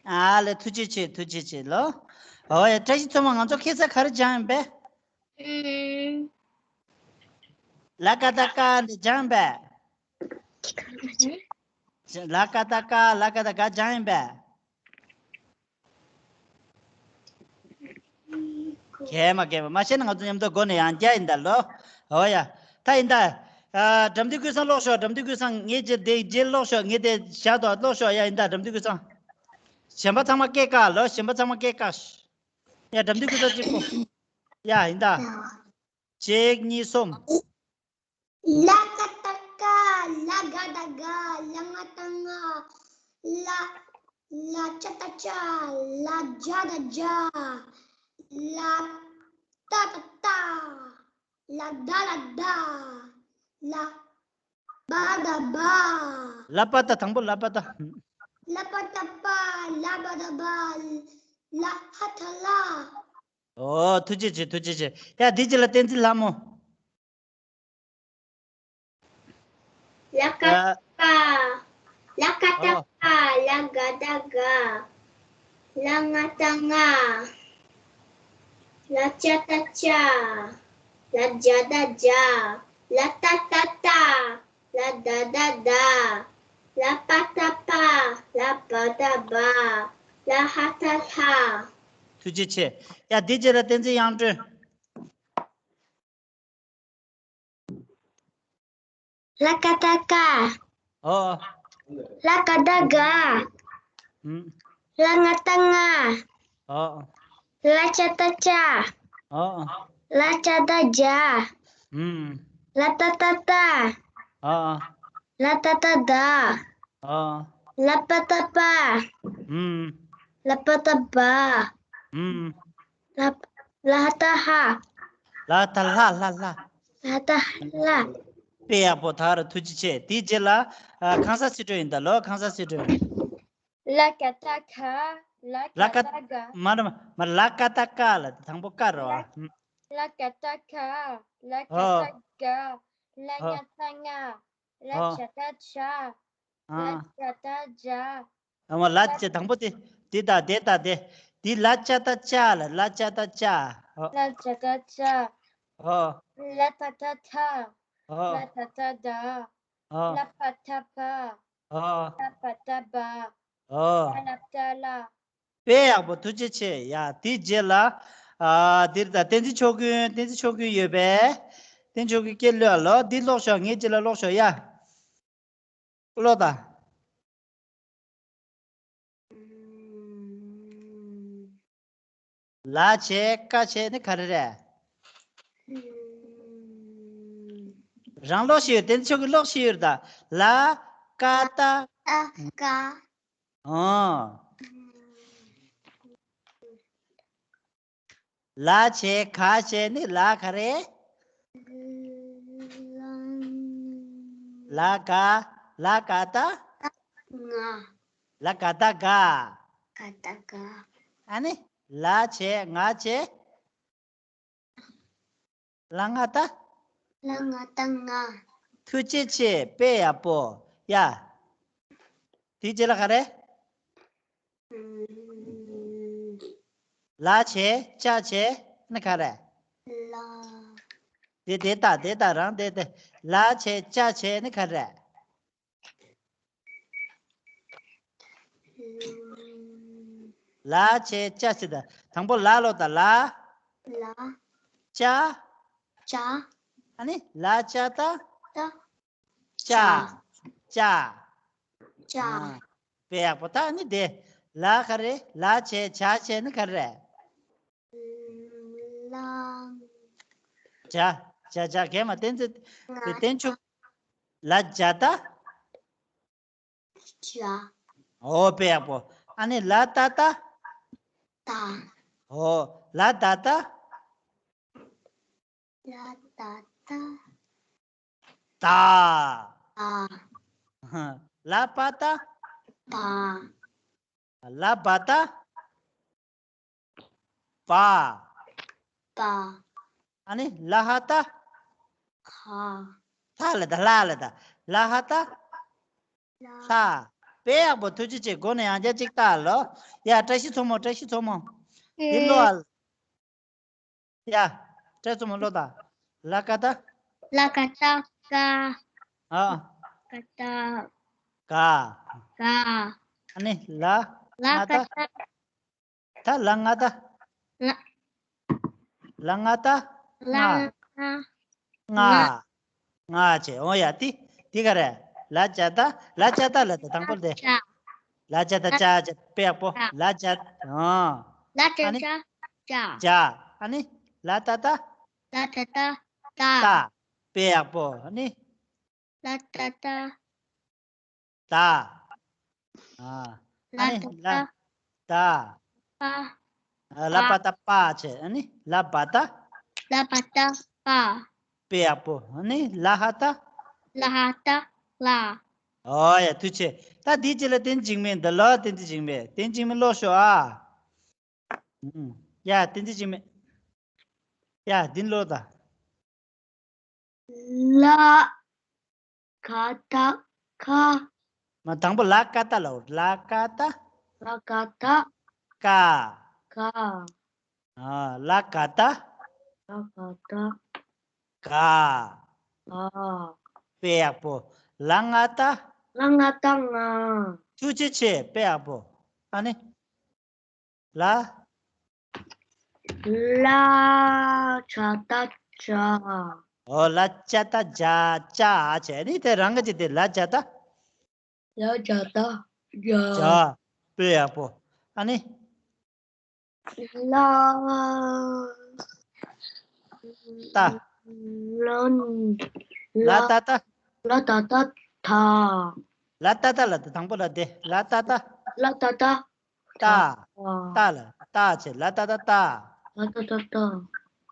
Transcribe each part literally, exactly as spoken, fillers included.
ཨ་ལེ། ཐུགས་རྗེ་ཆེ། ཐུགས་རྗེ་ཆེ་ལོ། ཨོ་ཡ། བཀྲ་ཤིས་མཚོ་མོ། ང་ཚོ་ཁ་སང་ག་རེ་སྦྱངས་ཡིན་པས། ཨུམ། ལ་ཀ་བཏགས་ཀ་འདི་སྦྱངས་པས། ལ་ཀ་བཏགས་ཀ། ལ་ཀ་བཏགས་ཀ་སྦྱངས་ཡིན་པས། གས་མ་གས་མ་མ་ཤེས་ན་ང་ཚོ་མཉམ་དུ་སྒོ་ནས་ཡང་བསྐྱར་ཡིན་ད་ལོ། ཨོ་ཡ། ད་ཡིན་ད། ཨ། དགྲ་འདུལ་ཀུན་བཟང་ཀློག་ཤོག། དགྲ་འདུལ་ཀུན་བཟང་། ངས་རྗེས་དེ་རྗེས་ཀློག་ཤོག། ངས་དེ་བཞག་ཏོ། ཀློག་ཤོག། ཡ། ཡིན་ད། དགྲ་འདུལ་ཀུན་བཟང་། གཞན་པ་ཚང་མ་སྐད་བཀག་ལོ། གཞན་པ་ཚང་མ་སྐད་བཀག། ཡ། དགྲ་འདུལ་ཀུན་བཟང་གཅིག་པོ། ཡ། ཡིན་ད། གཅིག་གཉིས། གསུམ། ལ་ཀ་བཏགས་ཀ། ལ་ག་བཏགས་ག། ལ་ང་བཏགས་ང་། ལ། ལ་ཅ་བཏགས་ལྕ། ལ་ཇ་བཏགས་ལྗ། ལ་ཏ་བཏགས་ལྟ། ལ་ད་ལ་ད། ལ་པ་བཏགས་བ། ལ་པ་བཏགས། དང་པོ་ལ་པ་བཏགས། ལ་པ་བཏགས་པ། ལ་བ་བཏགས་བ། ལ་ཧ་བཏགས་ལྷ། ཨོ། ཐུགས་རྗེ་ཆེ། ཐུགས་རྗེ་ཆེ། ཡ། འདི་རྗེས་ལ་བསྟན་འཛིན་ལྷ་མོ། ལ་ཀ་བཏགས་ལ་ཀ། ལ་ཀ་བཏགས་ལ། ལ་ག་བཏགས་ག། ལ་ང་བཏགས་ང་། ལ་ཅ་བཏགས་ལྕ། ལ་ཇ་བཏགས་ལྗ། ལ་ཏ་བཏགས་ལྟ། ལ་ད་བཏགས་ལྡ། ལ་པ་བཏགས་པ། ལ་བ་བཏགས་བ། ལ་ཧ་བཏགས་ལྷ། ཐུགས་རྗེ་ཆེ། ཡ། འདི་རྗེས་ལ་བསྟན་འཛིན་དབྱངས་སྒྲོན། ལ་ཀ་བཏགས་ཀ། ཨོ། ལ་ག་བཏགས་ག། ཨུམ། ལ་ང་བཏགས་ང་། ཨོ། ལ་ཅ་བཏགས་ལྕ། ཨོ། ལ་ཅ་བཏགས་ལྕ། ཨུམ། ལ་ཏ་བཏགས་ལྟ། ཨོ། ལ་ད་བཏགས་ལྡ། ཨོ། ལ་པ་བཏགས་པ། ཨུམ། ལ་པ་བཏགས་པ། ཨུམ། ལ། ལ་ཧ་བཏགས་ལྷ། ལ་ད་ལྷ། ལྷ་ལྷ། ལ་ད་ལྷ། དཔེ་ཡག་པོ། ད་ར་ཐུགས་རྗེ་ཆེ། དེའི་རྗེས་ལ། ཨ། ཁང་གསར་སྲིད་སྒྲོན་ཡིན་ད་ལོ། ཁང་གསར་སྲིད་སྒྲོན། ལ་ཀ་བཏགས་ཁ། ལ་ལ་ཀ་ཀ་བཏགས་ག། མ་རེད། མ། ལ་ཀ་བཏགས་ཀ་ལ། དང་པོ་ཀ་རེད་བ། ལ་ཀ་བཏགས་ཁ། ལ་ག་ཨོ། བཏགས་ག། ལ་ཨོ། ང་བཏགས་ང་། ལ་ཨོ། ཇ་བཏགས་ལྗ། ཨ། ལ་ཇ་བཏགས་ལྗ། ཨ་མ། ལ་ལ་ཇ། དང་པོ་དེ། དེ་དང་དེ་དང་དེ། དེ་ལ་ཅ་བཏགས་ལྕ་ལ། ལ་ཅ་བཏགས་ལྕ། ཨོ། ལ་ཇ་བཏགས་ཇ། ཨོ། ལ་ཏ་བཏགས་ལྟ། ཨོ། ལ་ད་བཏགས་ལྡ། ཨོ། ལ་པ་བཏགས་ལྤ། ཨོ། ལ་བ་བཏགས་ལྦ། ཨོ། ལ་ལ་བཏགས་ལྷ། དཔེ་ཡག་པོ། ཐུགས་རྗེ་ཆེ། ཡ། དེའི་རྗེས་ལ། ཨ། འདིར་ད་བསྟན་འཛིན་ཆོས་ཀུན། བསྟན་འཛིན་ཆོས་ཀུན་ཡོད་པས། བསྟན་འཛིན་ཆོས་ཀུན་སྐད་ལོས་ལོ། འདི་ཀློག་ཤོག། ངའི་རྗེས་ལ་ཀློག་ཤོག། ཡ། ཀློག་དང་། ལ་བྱས་ཀ་བྱས་ནི་ག་རེ་རེད། རང་ཀློག་ཤེས་ཡོད། བསྟན་འཛིན་ཆོས་ཀུན་ཀློག་ཤེས་ཡོད་ད། ལ་ཀ་བཏགས། ཨ། ཀ། ཨོ། ལ་བྱས་ག་བྱས་ནི་ལ་ག་རེ། ལ་ག། ལ་ག་བཏགས། ང་། ལ་ག་བཏགས་ག། ག་བཏགས་ག། ཨ་ནི། ལ་བྱས་ང་བྱས། ལ་ང་བཏགས། ལ་ང་བཏགས་ང་། ཐུགས་རྗེ་ཆེ། དཔེ་ཡག་པོ། ཡ། དེའི་རྗེས་ལ་ག་རེ། ཨུམ། ལ་བྱས་ལྕགས་བྱས་ནི་ག་རེ། ལ། དེ་དེ་ལྟ་དེ་ལྟ་རང་དེ་དེ། ལ་བྱས་ལྕགས་བྱས་ནི་ག་རེ། ལ་བྱས་ལྕགས་བྱས་ད། དང་པོ་ལ་ཀློག་ད། ལ། ལ། ལྕགས། ལྕགས། ཨ་ནི་ལ་ལྕགས་ད། ལྕགས། ལྕགས། ལྕགས། ལྕགས། ལྕགས། ཨ། དཔེ་ཡག་པོ། ད་ནི་དེ། ལ་ག་རེ། ལ་བྱས་ལྕགས་བྱས་ནི་ག་རེ། ལ། ལྕགས། ལྕགས་ལྕགས། གས་མ། བསྟན་འཛིན། ལ། བསྟན་འཛིན་ཆོས། ལ་ལྕགས་ད། ལྕགས། ཨོ། དཔེ་ཡག་པོ། ཨ་ནི་ལ་ཏ་ད། ད། ཨོ། ལ་ད་ད། ལ་ད་ད། ད། ད། ལ་བ་ད། བ། ལ་བ་ད། བ། བ། ཨ་ནི་ལ་ཧ་ད། ཧ། ལྷ་ལ་ད། ལྷ་ལ་ད། ལ་ཧ་ད། ལྷ། ལྷ། དཔེ་ཡག་པོ། ཐུགས་རྗེ་ཆེ། མགོ་ནས་ཡང་བསྐྱར་གཅིག་བལྟ་ལོ། ཡ། བཀྲ་ཤིས་མཚོ་མོ། བཀྲ་ཤིས་མཚོ་མོ། འདི་ཀློག་ཨ། ཡ། བཀྲ་ཤིས་མཚོ་མོ་ཀློག་དང་། ལ་ཀ་ཏ། ལ་ཀ་ཏ། ཀ། ཨ། ཀ་ཏ། ག། ག། ཨ་ནི་ལ། ལ་ང་ཏ། ཀ་ཏ། ད་ལ་ང་ཏ། ལ། ལ་ང་ཏ། ལ་ང་། ང་། ང་། ང་བྱས། འོ་ཡ། དེ། དེ་ག་རེ། ལ་ཇ་ཏ། ལ་ཇ་ཏ་ལ་ཏ། དང་པོ་ལ་དེ། ཇ། ལ་ཇ་ཏ་ཇ། ཇ། དཔེ་ཡག་པོ། ལ་ཇ། ཨ། ལ་ཏ། ཨ་ནི། ཇ། ཇ། ཨ་ནི། ལ་ཏ་ཏ། ལ་ཏ་ཏ། ཏ། ཏ། དཔེ་ཡག་པོ། ཨ་ནི། ལ་ཏ་ཏ། ཏ། ཨ། ཨ་ནི་ལ། ཏ། ཏ། པ། ཨ། ལ་པ་ཏ་པ་བྱས། ཨ་ནི་ལ་བ་ཏ། ལ་བ་ཏ་པ། དཔེ་ཡག་པོ། ཨ་ནི་ལ་ཧ་ཏ། ལ་ཧ་ཏ་ལ། ཨོ་ཡ། ཐུགས་རྗེ་ཆེ། ད་འདིའི་རྗེས་ལ་བསྟན་འཛིན་འཇིགས་མེད་འདི་ལོ། བསྟན་འཛིན་འཇིགས་མེད། བསྟན་འཛིན་འཇིགས་མེད་ཀློག་ཤོག་ཨ། ཨུམ། ཡ། བསྟན་འཛིན་འཇིགས་མེད། ཡ། འདི་ཀློག་དང་། ལ། ཀ་ཏ། ཀ། མ། དང་པོ་ལ་ཀ་ཏ་ལ། ལ་ཀ་ཏ། ལ་ཀ་ཏ། ཀ། ཀ། ཨ། ལ་ཀ་ཏ། ལ་ཀ་ཏ། ག། ག། དཔེ་ཡག་པོ། ལ་ང་ཏ། ལ་ང་ཏ་ང་། ཐུགས་རྗེ་ཆེ། དཔེ་ཡག་པོ། ཨ་ནི། ལ། ལ་ཇ་ཏ་ཇ། ཨོ། ལ་ཇ་ཏ་ཇ། ཇ་བྱས་ནི་དེ་རང་གི་ཅི་དེ་ལ་ཇ་ཏ། ལ་ཇ་ཏ་ཇ། ཇ། དཔེ་ཡག་པོ། ཨ་ནི། ལ། ཏ། ལ། ལ་ཏ་ཏ། ལ་ཏ་ཏ་ཏ། ལ་ཏ་ཏ་ལ་ཏ། དང་པོ་ལ་དེ། ལ་ཏ་ཏ། ལ་ཏ་ཏ། ཏ། ཏ་ལ། ཏ་བྱས། ལ་ཏ་ཏ་ཏ། ལ་ཏ་ཏ་ཏ།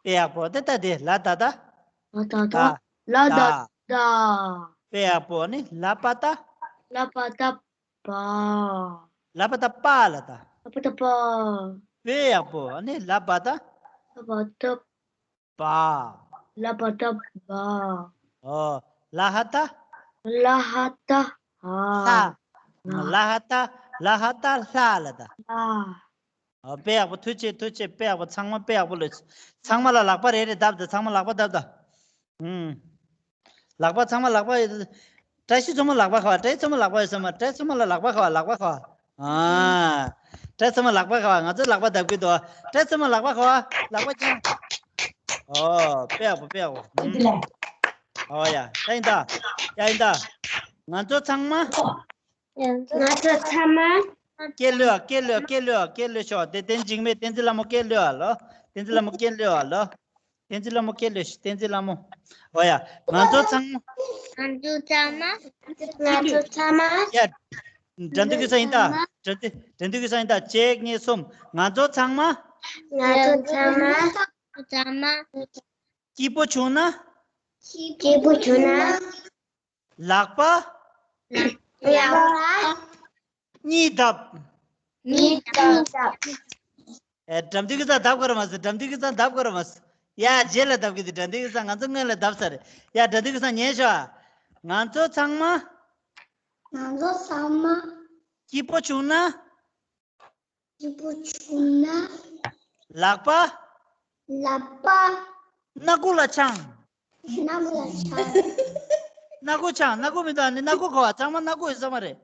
དཔེ་ཡག་པོ། དེ་ད་དེ། ལ་ཏ་ཏ། ལ་ཏ་ཏ། ཏ། ལ་ཏ་ཏ། དཔེ་ཡག་པོ། ཨ་ནི་ལ་པ་ཏ། ལ་པ་ཏ་པ། ལ་པ་ཏ་པ་ལ་ཏ། ལ་པ་ཏ་པ། དཔེ་ཡག་པོ། ཨ་ནི་ལ་པ་ཏ། ལ་པ་ཏ། པ། ལ་པ་ཏ་པ། ཨོ། ལ་ཧ་ཏ། ལ་ཧ་ཏ་ཧ། ལྷ། ལ་ཧ་ཏ། ལ་ཧ་ཏ་ལྷ་ལ་ཏ། ལྷ། ཨོ། དཔེ་ཡག་པོ། ཐུགས་རྗེ་ཆེ། ཐུགས་རྗེ་ཆེ། དཔེ་ཡག་པོ། ཚང་མ་དཔེ་ཡག་པོ་ལོས། ཚང་མ་ལ་ལག་པ་རེ་རེ་བརྡབ་དང་། ཚང་མ་ལག་པ་བརྡབ་དང་། ཨུམ། ལག་པ་ཚང་མ་ལག་པ། བཀྲ་ཤིས་མཚོ་མོ་ལག་པ་ཁ་བ། བཀྲ་ཤིས་མཚོ་མོ་ལག་པ་ཡོད་ས་མ། བཀྲ་ཤིས་མཚོ་མོ་ལ་ལག་པ་ཁ་བ། ལག་པ་ཁ་བ། ཨ། བཀྲ་ཤིས་མཚོ་མོ་ལག་པ་ཁ་བ། ང་ཚོ་ལག་པ་བརྡབ་གི་འདུག། བཀྲ་ཤིས་མཚོ་མོ་ལག་པ་ཁ་བ། ལག་པ་ཁྱེར། ཨོ། དཔེ་ཡག་པོ། དཔེ་ཡག་པོ། ཨུམ། ཨོ་ཡ། ད་ཡིན་ད། ཡ་ཡིན་ད། ང་ཚོ་ཚང་མ། ང་ཚོ་ཚང་མ། སྐད་ལོས་ཨ། སྐད་ལོས་ཨ། སྐད་ལོས་ཨ། སྐད་ལོས་ཤོག། དེ་བསྟན་འཛིན་འཇིགས་མེད། བསྟན་འཛིན་ལྷ་མོ་སྐད་ལོས་ཨ་ལོ། བསྟན་འཛིན་ལྷ་མོ་སྐད་ལོས་ཨ་ལོ། བསྟན་འཛིན་ལྷ་མོ་སྐད་ལོས་ཤིག། བསྟན་འཛིན་ལྷ་མོ། འོ་ཡ། ང་ཚོ་ཚང་མ། ང་ཚོ་ཚང་མ། ང་ཚོ་ཚང་མ། ཡ། དགྲ་འདུལ་གྱི་ས་ཡིན་ད། དགྲ་འདུལ། དགྲ་འདུལ་གྱི་ས་ཡིན་ད། གཅིག་གཉིས་གསུམ། ང་ཚོ་ཚང་མ། ང་ཚོ་ཚང་མ། ཚང་མ། སྐྱིད་པོ་བྱུང་ན། སྐྱིད་པོ་བྱུང་ན། ལག་པ། ལག་པ། གཉིས་བརྡབ། གཉིས་བརྡབ། ཨེ། དགྲ་འདུལ་གྱི་ས་བརྡབ་དགོས་ར་མ་ཟེར། དགྲ་འདུལ་གྱི་ས་བརྡབ་དགོས་ར་མ་ཟེར། ཡ། རྗེས་ལ་བརྡབ་གི་འདུག། དགྲ་འདུལ་གྱི་ས་ང་ཚོ་སྔོན་ལ་བརྡབ་ཚར་རེད། ཡ། དགྲ་འདུལ་གྱི་ས་ཉན་ཤོག། ང་ཚོ་ཚང་མ། ང་ཚོ་ཚང་མ། སྐྱིད་པོ་བྱུང་ན། སྐྱིད་པོ་བྱུང་ན། ལག་པ། ལག་པ། སྣ་ཁུག་ལ་འཆང་། སྣ་ཁུག་ལ་འཆང་། སྣ་ཁུག་འཆང་། སྣ་ཁུག་མི་འདུག་ཨ་ནི། སྣ་ཁུག་གོ་བ། ཚང་མ་སྣ་ཁུག་ཡོད་ས་མ་རེད།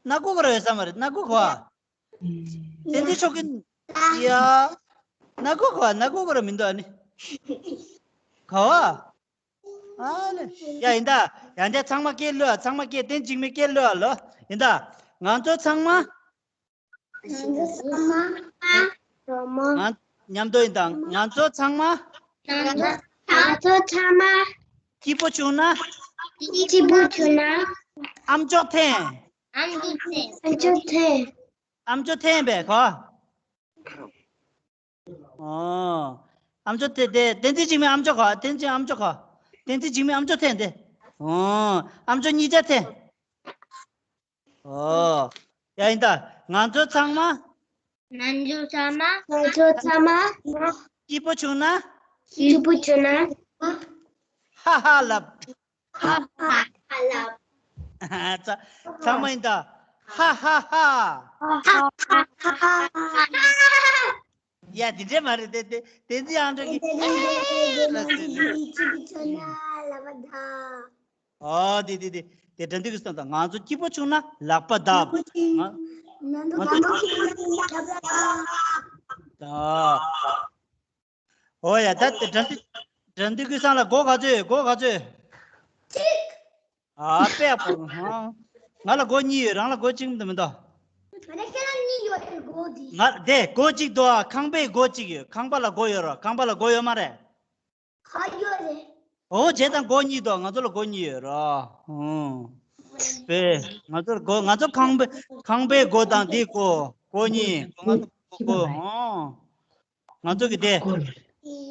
སྣ་ཁུག་གོ་ར་ཡོད་ས་མ་རེད། སྣ་ཁུག་གོ་བ། དེ་འདི་ཆོག་གི། ཡ། སྣ་ཁུག་གོ་བ། སྣ་ཁུག་གོ་ར་མི་འདུག་ཨ་ནི། གོ་བ། ཨ་ལེ། ཡ། ཡིན་ད། ཡང་བསྐྱར་ཚང་མ་སྐད་ལོས་ཨ། ཚང་མ་སྐད། བསྟན་འཇིགས་མེད་སྐད་ལོས་ཨ་ལོ། ཡིན་ད། ང་ཚོ་ཚང་མ། ང་ཚོ་ཚང་མ། ང་། མཉམ་དུ་ཡིན་ད། ང་ཚོ་ཚང་མ། ང་ཚོ་ཚང་མ། སྐྱིད་པོ་བྱུང་ན། སྐྱིད་པོ་བྱུང་ན། ཨམ་ཅོག་འཐེན། ཨམ་ཅོག་འཐེན། ཨམ་ཅོག་འཐེན། ཨམ་ཅོག་འཐེན་པས་གོ། ཨོ། ཨམ་ཅོག་དེ་དེ། བསྟན་འཛིན་འཇིགས་མེད་ཨམ་ཅོག་གོ། བསྟན་འཛིན་ཨམ་ཅོག་གོ། བསྟན་འཛིན་འཇིགས་མེད་ཨམ་ཅོག་འཐེན་དེ། ཨོ། ཨམ་ཅོག་གཉིས་ཆ་འཐེན། ཨོ། ཡ། ཡིན་ད། ང་ཚོ་ཚང་མ། ང་ཚོ་ཚང་མ། ང་ཚོ་ཚང་མ། སྐྱིད་པོ་བྱུང་ན། སྐྱིད་པོ་བྱུང་ན། ཧ་ཧ་ལབ། ཧ་ཧ་ལབ། ཚ། ཚང་མ་ཡིན་ད། ཧ་ཧ་ཧ། ཡ་དེ་འདྲས་མ་རེད་དེ་དེ་དེ་ཚེ་ཡང་འགྲོ་གི། ཨོ་དེ་དེ་དེ་དེ་དགྲ་འདུལ་གྱི་སང་དང་ང་ཚོ་སྐྱིད་པོ་བྱུང་ན་ལག་པ་བརྡབ། ང་ང་ཚོ་ཨོ་ཡ་ད་དེ་དགྲ་འདུལ་དགྲ་འདུལ་གྱི་སང་ལ་སྒོ་ག་ཚོད་སྒོ་ག་ཚོད། ཨ་དཔེ་ཡག་པོ། ང་ལ་སྒོ་གཉིས་ཡོད། རང་ལ་སྒོ་གཅིག་མི་འདུག་མི་འདུག་ང་དེ་སྒོ་གཅིག་འདུག་ཁང་པའི་སྒོ་གཅིག་ཡོད། ཁང་པ་ལ་སྒོ་ཡོད་རོ། ཁང་པ་ལ་སྒོ་ཡོད་མ་རེད། ཁ་ཡོད་རེད། ཨོ་བྱས་ཙང་སྒོ་གཉིས་འདུག་ང་ཚོ་ལ་སྒོ་གཉིས་ཡོད་རོ། ཨོ་དཔེ་ང་ཚོར་སྒོ་ང་ཚོ་ཁང་པའི་ཁང་པའི་སྒོ་དང་དེའི་སྒོ་སྒོ་གཉིས་སྒོ་ང་ཚོ་སྒོ་ཨོ། ང་ཚོ་གི་དེ།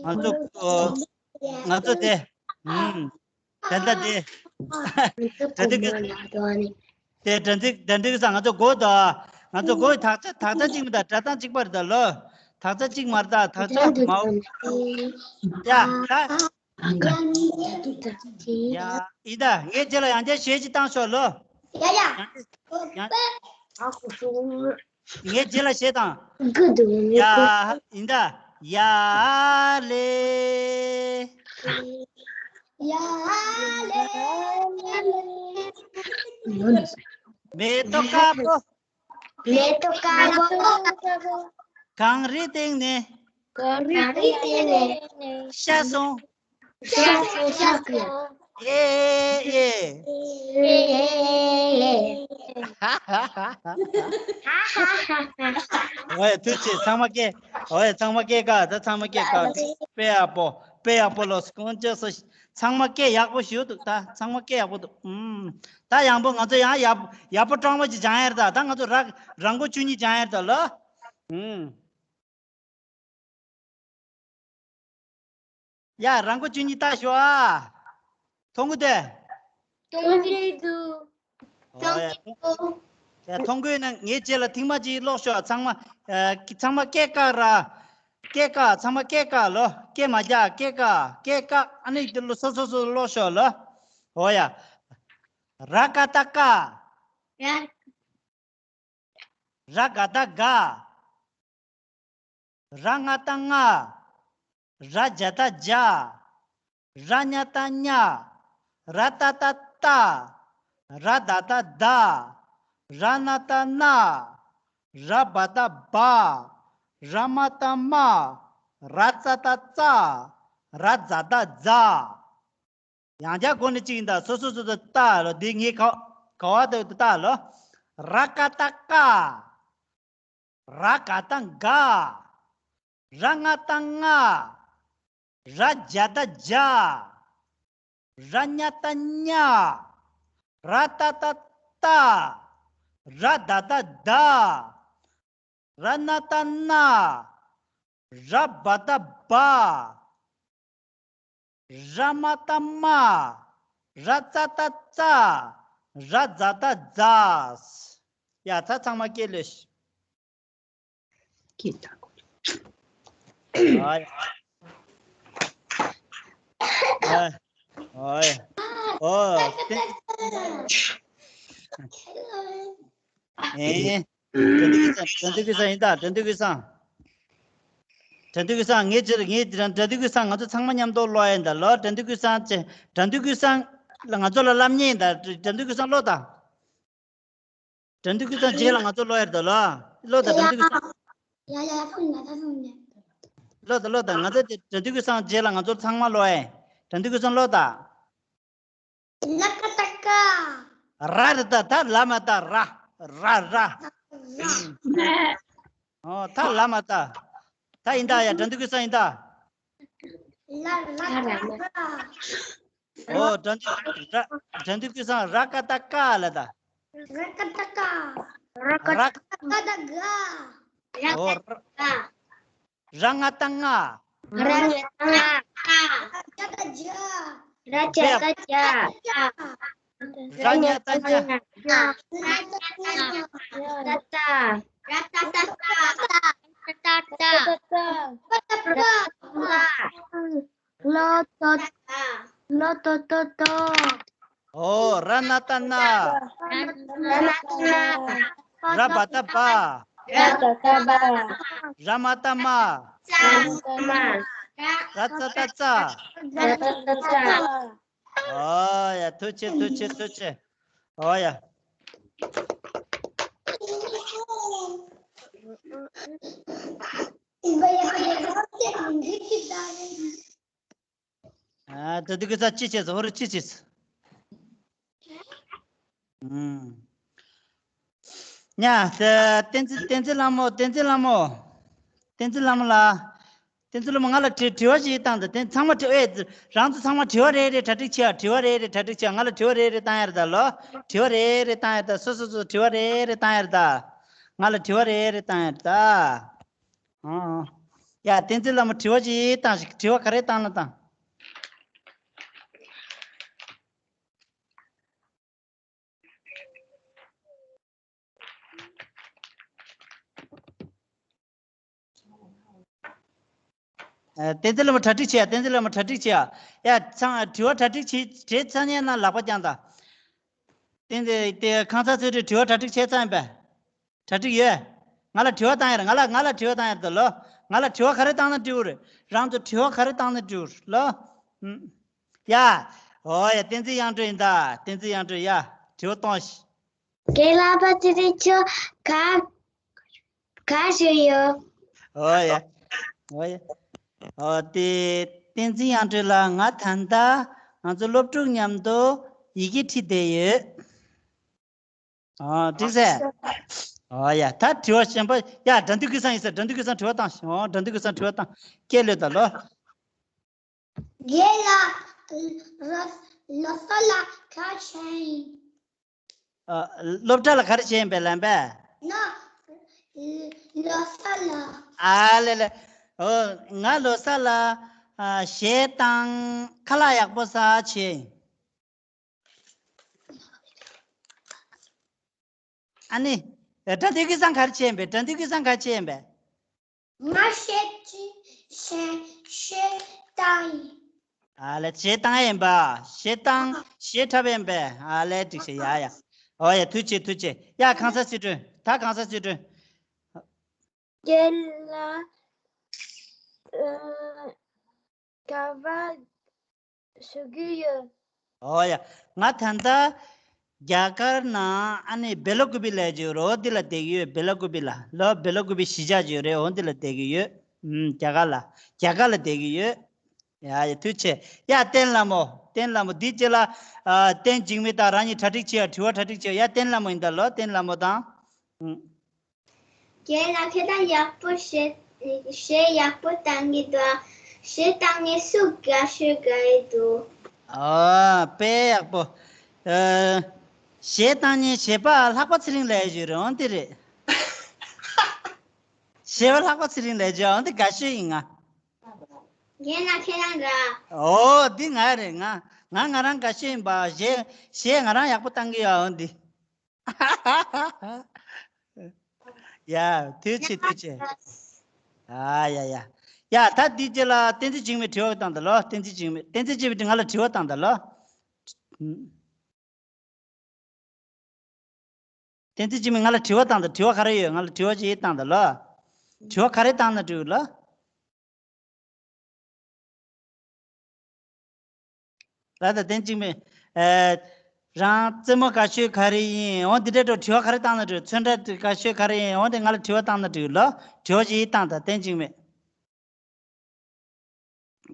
ང་ཚོ་ཨོ། ང་ཚོ་དེ། ཨུམ། ད་ལྟ་དེ། ད་ལྟ་གི་དེ་དགྲ་འདུལ་དགྲ་འདུལ་གྱི་སང་ང་ཚོ་སྒོ་དང་། ང་ཚོ་སྒོ་དག་ཆ་དག་ཆ་གཅིག་མི་འདུག་སྒྲ་གདངས་གཅིག་པ་རེད་ད་ལོ། དག་ཆ་གཅིག་མ་རེད་ད་དག་ཆ་མའོ། ཡ་ད། ཡ་ཡིན་ད་ངས་རྗེས་ལ་ཡང་བསྐྱར་ཞེ་གཅིག་བཏང་ཤོག་ལོ། ཡ་ཡ། ཡང་ངས་རྗེས་ལ་ཞེ་དང་། ཡ་ཡིན་ད། ཡ་ལེ། ཡ་ལེ། མེ་ཏོག་དཀར་པོ། མེ་ཏོག་དཀར་པོ། གངས་རིའི་སྟེང་ནས། གངས་རིའི་སྟེང་ནས། ཤར་སོང་། ཤར་སོང་ཤར་སོང་། ཨེ་ཨེ། ཨེ་ཨེ། ཨོའེ་ཐུགས་རྗེ་ཆེ་ཚང་མ་སྐད། ཨོའེ་ཚང་མ་སྐད་ཀ་ད་ཚང་མ་སྐད་ཀ་དཔེ་ཡག་པོ་དཔེ་ཡག་པོ་ལོ་སྐོང་ཅོག་སོ། ཚང་མ་སྐད་ཡག་པོ་ཞུ་འདུག་ད་ཚང་མ་སྐད་ཡག་པོ་འདུག་ཨུམ། ད་ཡང་པོ་ང་ཚོ་ཡང་ཡག་ཡག་པོ་སྤྲང་པོ་ཅིག་སྦྱང་ཡར་ད། ད་ང་ཚོ་ར་རང་མགོ་ཆུ་གཉིས་སྦྱང་ཡར་ད་ལོ། ཨུམ། ཡ་རང་མགོ་ཆུ་གཉིས་ལྟ་ཤོག་ཨ། མཐོང་གི་འདུག་མཐོང་གི་འདུག་ཨོ་ཡ་མཐོང་གི་འདུག་ཡ་མཐོང་གི་ཡོད་ན་ངའི་རྗེས་ལ་ཐེངས་མ་གཅིག་ཀློག་ཤོག་ཚང་མ། ཨ་ཚང་མ་སྐད་བཀག་ར། སྐད་བཀག་ཚང་མ་སྐད་བཀག་ལོ། སྐད་མ་རྒྱག་སྐད་བཀག་སྐད་བཀག་ཨ་ནི་འདི་ལོ་སོ་སོ་སོ་ཀློག་ཤོག་ལོ། ཨོ་ཡ། ར་ཀ་ཏ་ཀ། ར། ར་ག་ད་ག་ར་ང་ཏ་ང་། ར་ཇ་ད་ཇ། ར་ཉ་ཏ་ཉ། ར་ཏ་ཏ་ཏ། ར་ད་ད་ད། ར་ན་ཏ་ན། ར་བ་ད་བ། ར་མ་ཏ་མ། ར་ཙ་ད་ཙ། ར་ཛ་ད་ཛ། ཡང་བསྐྱར་སྒོ་ནས་གཅིག་ཡིན་ད། སོ་སོ་སོ་སོ་ལྟ་ལོ། འདི་ངས་ག་ག་བ་དེ་ལྟ་ལོ། ར་ཀ་ཏ་ཀ་ར་ག་ཏ་ག་ར་ང་ཏ་ང་། ར་ཇ་ད་ཇ། ར་ཉ་ཏ་ཉ། ར་ཏ་ཏ་ཏ། ར་ད་ད་ད། ར་ན་ཏ་ན། ར་བ་ད་བ། ར་མ་ཏ་མ། ར་ཙ་ཏ་ཙ། ར་ཛ་ད་ཛ། ཡ་ད་ཚང་མ་སྐད་ལོས། སྐད་ད་གོ། ཨ་ཡ། ཨ་ཨ་ཡ། ཨོ། ཨེ། དགྲ་འདུལ་གྱི་སང་དགྲ་འདུལ་གྱི་སང་ཡིན་ད། དགྲ་འདུལ་གྱི་སང་། དགྲ་འདུལ་གྱི་སང་ངས་ཅིར་ངས་དགྲ་འདུལ་གྱི་སང་ང་ཚོ་ཚང་མ་མཉམ་དུ་ཀློག་ཡིན་ད་ལོ། དགྲ་འདུལ་གྱི་སང་ཅེ་དགྲ་འདུལ་གྱི་སང་ལ་ང་ཚོ་ལ་ལབ་ཉེན་ཡིན་ད། དགྲ་འདུལ་གྱི་སང་ཀློག་ད། དགྲ་འདུལ་གྱི་སང་རྗེས་ལ་ང་ཚོ་ཀློག་ཡར་ད་ལོ། ཀློག་ད་དགྲ་འདུལ་གྱི་སང་། ཡ་ཡ་ཡ་ཕུང་ན་ད་ཕུང་ན། ཀློག་ད་ཀློག་ད་ང་ཚོ་དེ་དགྲ་འདུལ་གྱི་སང་རྗེས་ལ་ང་ཚོ་ཚང་མ་ཀློག་ཡ། དགྲ་འདུལ་གྱི་སང་ཀློག་ད། ལ་ཀ་ཏ་ཀ་ར་རེད་ད། ད་ལ་མ་ད་ར། ར་ར། ཨོ་ད་ལ་མ་ད། ད་ཡིན་ད་ཡ་དགྲ་འདུལ་གྱི་སང་ཡིན་ད། ལ་ལ་ཀ་ཏ་ཀ་ཨོ་དགྲ་འདུལ་ར་དགྲ་འདུལ་གྱི་སང་ར་ཀ་ཏ་ཀ་ལ་ད། ར་ཀ་ཏ་ཀ་ར་ཀ་ཏ་ཀ་ད་ག་ཨོ་ར། ར་ང་ཏ་ང་། ར་ང་ཏ་ང་། ར་ཇ་ད་ཇ། ར་ཇ་ད་ཇ། ར་ཉ་ཏ་ཉ། ར་ཏ་ཏ་ཏ། ར་ཏ་ཏ་ཏ། ལོ་ཏོ་ལོ་ཏོ་ཏོ་ཏོ། ཨོ་ར་ན་ཏ་ན། ར་ན་ཏ་ན། ར་བ་ཏ་བ། ར་བ་ཏ་བ། ར་མ་ཏ་མ། ར་མ་ཏ་མ། ར་ཙ་ཏ་ཙ། ར་ཙ་ཏ་ཙ། ཨོ་ཡ། ཐུགས་རྗེ་ཆེ། ཐུགས་རྗེ་ཆེ། ཐུགས་རྗེ་ཆེ། ཨོ་ཡ། ཨ། ད་འདི་གི་ས་ཅི་བྱས་སོ། ཧོ་རུ་ཅི་བྱས་སོ། ཨུམ། ཉ། བསྟན་འཛིན། བསྟན་འཛིན་ལྷ་མོ། བསྟན་འཛིན་ལྷ་མོ། བསྟན་འཛིན་ལྷ་མོ་ལགས། བསྟན་འཛིན་ལྷ་མོ། ང་ལ་དྲི་དྲི་བ་ཞིག་བཏང་དང་། དེ་ཚང་མ་དྲི། ཨེ། རང་ཚོ་ཚང་མ་དྲི་བ་རེ་རེ་གྲ་སྒྲིག་བྱེད་ཨ། དྲི་བ་རེ་རེ་གྲ་སྒྲིག་བྱེད་ཨ། ང་ལ་དྲི་བ་རེ་རེ་བཏང་ཡར་ད་ལོ། དྲི་བ་རེ་རེ་བཏང་ཡར་ད། སོ་སོ་སོ་དྲི་བ་རེ་རེ་བཏང་ཡར་ད། ང་ལ་དྲི་བ་རེ་རེ་བཏང་ཡར་ད། ཨང་། ཡ། བསྟན་འཛིན་ལྷ་མོ། དྲི་བ་ཅིག་བཏང་ཞིག་དྲི་བ་ག་རེ་བཏང་ན་བཏང་། ཨ། བསྟན་འཛིན་ལྷ་མོ་གྲ་སྒྲིག་བྱེད་ཨ། བསྟན་འཛིན་ལྷ་མོ་གྲ་སྒྲིག་བྱེད་ཨ། ཡ། ཚང་དྲི་བ་གྲ་སྒྲིག་བྱེད། བྱེད་ཚར་ནས་ན་ལག་པ་བརྐྱངས་དང་། བསྟན་འཛིན། དེ་ཁང་གསར་ཚོས་དྲི་བ་གྲ་སྒྲིག་བྱས་ཚར་ཡིན་པས། གྲ་སྒྲིག་ཡོད། ང་ལ་དྲི་བ་བཏང་ཡར། ང་ལ། ང་ལ་དྲི་བ་བཏང་ཡར་ད་ལོ། ང་ལ་དྲི་བ་ག་རེ་བཏང་ན་འགྲིག་གི་རེད། རང་ཚོ་དྲི་བ་ག་རེ་བཏང་ན་འགྲིག་གི་རེད་ལོ། ཨུམ། ཡ། ཨོ་ཡ། བསྟན་འཛིན་དབྱངས་སྒྲོན་ཡིན་ད། བསྟན་འཛིན་དབྱངས་སྒྲོན། ཡ། དྲི་བ་གཏོང་ཞིག་རྒན་ལགས། ཕ་ཅི་རེད། ཁྱོད་ག་ག་ཞུ་ཡོད། ཨོ་ཡ། ཨོ་ཡ། ཨོ་དེ། བསྟན་འཛིན་དབྱངས་སྒྲོན་ལགས། ང་ད་ལྟ་ང་ཚོ་སློབ་ཕྲུག་མཉམ་དུ་ཡི་གེ་བྲིས་བསྡད་ཡོད། ཨོ། འགྲིག་ཟེར། ཨོ་ཡ། ད་དྲི་བ་གཞན་པ། ཡ། དགྲ་འདུལ་ཀུན་བཟང་ཡིན་ཟེར། དགྲ་འདུལ་ཀུན་བཟང་དྲི་བ་བཏང་། ཨོ། དགྲ་འདུལ་ཀུན་བཟང་དྲི་བ་བཏང་། སྐད་ལོས་ད་ལོ། རྒན་ལགས། ལོ་ལོ་གསར་ལ་ག་རེ་བྱས་ཡིན། ཨ། སློབ་གྲྭ་ལ་ག་རེ་བྱས་ཡིན་པས་ལན་པས། ང་ལོ་གསར་ལ། ཨ་ལེ་ལེ། ཨོ། ང་ལོ་གསར་ལ། ཨ། གཞས་བཏང་། ཁ་ལག་ཡག་པོ་ཟ་བྱས་ཡིན། ཨ་ནི། དགྲ་འདུལ་ཀུན་བཟང་ག་རེ་བྱས་ཡིན་པས། དགྲ་འདུལ་ཀུན་བཟང་ག་རེ་བྱས་ཡིན་པས། ང་གཞས་ཅི། གཞས་གཞས་བཏང་ཡིན། ཨ་ལེ། གཞས་བཏང་ཡིན་པ། གཞས་བཏང་། གཞས་འཁྲབ་ཡིན་པས། ཨ་ལེ། འགྲིག་ཤག་ཡ་ཡ། ཨོ་ཡ། ཐུགས་རྗེ་ཆེ། ཐུགས་རྗེ་ཆེ། ཡ། ཁང་གསར་ཚུལ་ཁྲིམས། ད་ཁང་གསར་ཚུལ་ཁྲིམས། རྒན་ལགས། ཨ། ག་པར་བཞུགས་ཀྱི་ཡོད། ཨོ་ཡ། ང་ད་ལྟ་རྒྱ་གར་ནང་ཨ་ནི་སྦེ་ལ་ཀུ་པི་ལབ་ཀྱི་ཡོད་རེད། འོ་འདི་ལ་བསྡད་ཀྱི་ཡོད། སྦེ་ལ་ཀུ་པི་ལ་ལོ། སྦེ་ལ་ཀུ་པི་གཞིས་ཆགས་ཅིག་ཡོད་རེད། འོ་འདི་ལ་བསྡད་ཀྱི་ཡོད། ཨུམ། རྒྱ་གར་ལ། རྒྱ་གར་ལ་བསྡད་ཀྱི་ཡོད། ཡ་ཡ། ཐུགས་རྗེ་ཆེ། ཡ། བསྟན་ལྷ་མོ། བསྟན་ལྷ་མོ། འདི་རྗེས་ལ། ཨ། བསྟན་འཇིགས་མེད་དང་རང་གཉིས་གྲ་སྒྲིག་བྱེད་ཡ། དྲི་བ་གྲ་སྒྲིག་བྱེད་ཡ། བསྟན་ལྷ་མོ་ཡིན་ད་ལོ། བསྟན་ལྷ་མོ་དང་། ཨུམ། རྒན་ལགས། ཁྱེད་རང་ཡག་པོ་གཞས་གཞས་ཡག་པོ་བཏང་གི་འདུག་ཨ། གཞས་བཏང་མཁན་སུ་དགའ་ཤོས་དགའ་ཡི་འདུག་ཨོ། དཔེ་ཡག་པོ། ཨ། གཞས་བཏང་མཁན་གཞས་པ་ལྷག་པ་ཚེ་རིང་ལབ་ཡ་ཅིག་ཡོད་རེད། འོ་འདི་རེད། གཞས་པ་ལྷག་པ་ཚེ་རིང་ལབ་ཡ་ཅིག་འོ་འདི་དགའ་ཤོས་ཡིན་ང་། རྒན་ལགས་ཁྱེད་རང་ར། ཨོ། འདི་ང་རེད། ང་ང་ང་རང་དགའ་ཤོས་ཡིན་པ། གཞས་གཞས་ང་རང་ཡག་པོ་བཏང་གི་ཡོད། འོ་འདི། ཡ། ཐུགས་རྗེ་ཆེ། ཐུགས་རྗེ་ཆེ། ཨ་ཡ་ཡ། ཡ། ད་འདི་རྗེས་ལ་བསྟན་འཛིན་འཇིགས་མེད་དྲི་བ་བཏང་དང་ལོ། བསྟན་འཛིན་འཇིགས་མེད། བསྟན་འཛིན་འཇིགས་མེད་ང་ལ་དྲི་བ་བཏང་དང་ལོ། བསྟན་འཛིན་འཇིགས་མེད་ང་ལ་དྲི་བ་བཏང་དང་། དྲི་བ་ག་རེ་ཡོད། ང་ལ་དྲི་བ་ཅིག་བཏང་དང་ལོ། དྲི་བ་ག་རེ་བཏང་ན་འགྲིག་ལོ། ལ་ད་བསྟན་འཇིགས་མེད། ཨེ། རང་རྩེད་མོ་དགའ་ཤོས་ག་རེ་ཡིན། འོ་འདི་འདྲའི་དྲི་བ་ག་རེ་བཏང་ན་འགྲིག་ཚོན་ཁྲ་དགའ་ཤོས་ག་རེ་ཡིན། འོ་དེ་ང་ལ་དྲི་བ་བཏང་ན་འགྲིག་ལོ། དྲི་བ་ཅིག་བཏང་དང་། བསྟན་འཇིགས་མེད།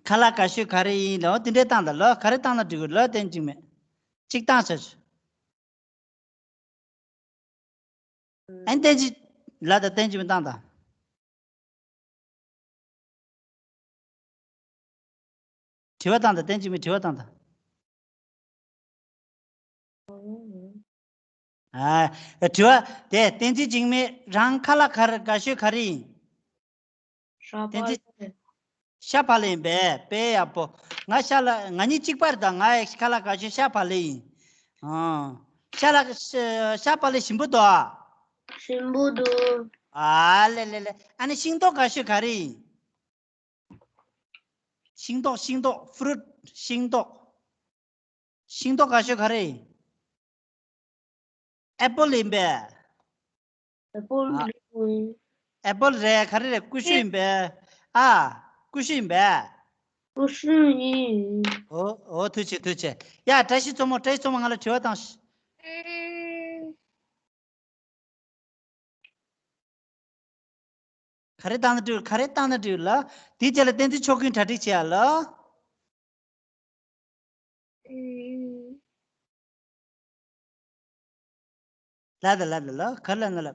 ཁ་ལག་དགའ་ཤོས་ག་རེ་ཡིན་ལོ། འོ་དེ་འདྲའི་བཏང་དང་ལོ། ག་རེ་བཏང་ན་འགྲིག་ལོ། བསྟན་འཇིགས་མེད། གཅིག་བཏང་ཟེར། ཨན། བསྟན་འཇིགས། ལ་ད་བསྟན་འཇིགས་མེད་བཏང་དང་། དྲི་བ་བཏང་དང་། བསྟན་འཇིགས་མེད་དྲི་བ་བཏང་དང་། ཨ། དྲི་བ་དེ། བསྟན་འཛིན་འཇིགས་མེད་རང་ཁ་ལག་ག་རེ་དགའ་ཤོས་ག་རེ་ཡིན། ཤ་བག་ལེབ། ཤ་བག་ལེབ་ཡིན་པས། དཔེ་ཡག་པོ། ང་ཤ་ལག་ང་གཉིས་གཅིག་པ་རེད་ད། ང་ཡི་ཁ་ལག་དགའ་ཤོས་ཤ་བག་ལེབ་ཡིན། ཨ། ཤ་ལག་ཤ་ཤ་བག་ལེབ་ཞིམ་པོ་འདུག་ཨ། ཞིམ་པོ་འདུག་ཨ་ལེ་ལེ་ལེ། ཨ་ནི་ཤིང་ཏོག་དགའ་ཤོས་ག་རེ་ཡིན། ཤིང་ཏོག་ཤིང་ཏོག་ཕུ་རུཊ། ཤིང་ཏོག་ཤིང་ཏོག་དགའ་ཤོས་ག་རེ་ཡིན། ཨེ་པོལ་ཡིན་པས། ཨེ་པོལ་རེད། ཨེ་པོལ་རེད། ག་རེ་རེད། ཀུ་ཤུ་ཡིན་པས། ཨ། ཀུ་ཤུ་ཡིན་པས། ཀུ་ཤུ་ཡིན། ཨོ་ཨོ། ཐུགས་རྗེ་ཆེ། ཐུགས་རྗེ་ཆེ། ཡ། བཀྲ་ཤིས་མཚོ་མོ། བཀྲ་ཤིས་མཚོ་མོ། ང་ལ་དྲི་བ་བཏང་ཤིག་ག་རེ་བཏང་ན་འགྲིག་ག་རེ་བཏང་ན་འགྲིག་ལ། དེའི་རྗེས་ལ་བསྟན་འཛིན་ཆོས་ཀུན་གྲ་སྒྲིག་བྱེད་ཡ་ལ། ལ་ད་ལ་ད་ལ། ག་ལ་ན་ལ།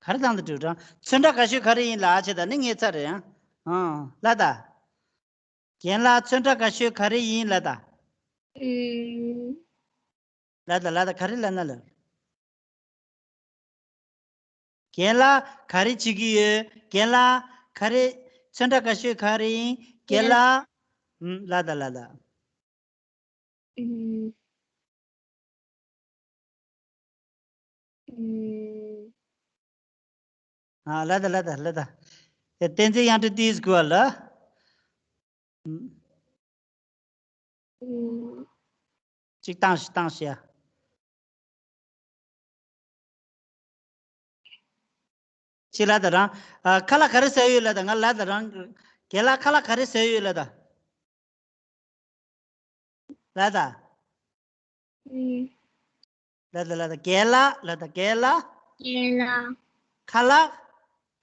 ག་རེ་དང་དུ་དྲིལ་བསྒྲགས། ཚོན་ཁྲ་དགའ་ཤོས་ག་རེ་ཡིན་ལ་བྱས་ད་ནི་ངའི་ཚ་རེད་ཡང་། ཨང་། ལ་ད། རྒན་ལགས། ཚོན་ཁྲ་དགའ་ཤོས་ག་རེ་ཡིན་ལ་ད། ལ་ད་ལ་ད། ག་རེ་ལ་ན་ལ། རྒན་ལགས། ག་རེ་བྱེད་ཀྱི་ཡོད། རྒན་ལགས། ག་རེ། ཚོན་ཁྲ་དགའ་ཤོས་ག་རེ་ཡིན། རྒན་ལགས། ལ་ད་ལ་ད། ཨུམ། ཨུམ། ཨ། ལ་ད་ལ་ད་ལ་ད། དེ་བསྟན་འཛིན་དབྱངས་སྒྲོན་ཏིས་དགོས་ལ། ཨུམ། ཨུམ། གཅིག་བཏང་ཞིག་བཏང་ཞིག་ཡ། ཅི་ལ་ད་རང་། ཨ། ཁ་ལག་ག་རེ་ཟ་ཡོད་ལ་ད། ང་ལ་ད་རང་། རྒན་ལགས། ཁ་ལག་ག་རེ་ཟ་ཡོད་ལ་ད། ལ་ད། ཨུམ། ལ་ད་ལ་ད། རྒན་ལགས། ལ་ད། རྒན་ལགས། རྒན་ལགས། ཁ་ལག་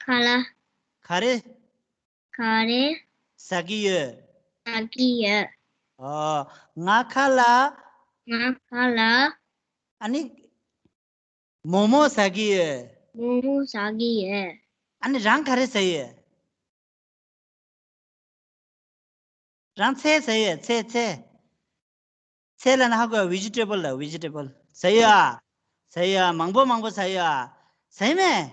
ཁ་ལག་ག་རེ། ག་རེ། ཟ་གི་ཡོད། ཟ་གི་ཡོད། ཨོ། ང་ཁ་ལག་ང་ཁ་ལག་ཨ་ནི། མོག་མོག་ཟ་གི་ཡོད། མོག་མོག་ཟ་གི་ཡོད། ཨ་ནི་རང་ག་རེ་ཟ་ཡོད། རང་ཚལ་ཟ་ཡོད། ཚལ་ཚལ། ཚལ་ལ་ན་ཧ་གོ། བེ་ཇི་ཊེ་བལ་ལ། བེ་ཇི་ཊེ་བལ་ཟ་ཡོད་ཨ། ཟ་ཡོད་ཨ། མང་པོ་མང་པོ་ཟ་ཡོད་ཨ། ཟ་ཡོད་མེད།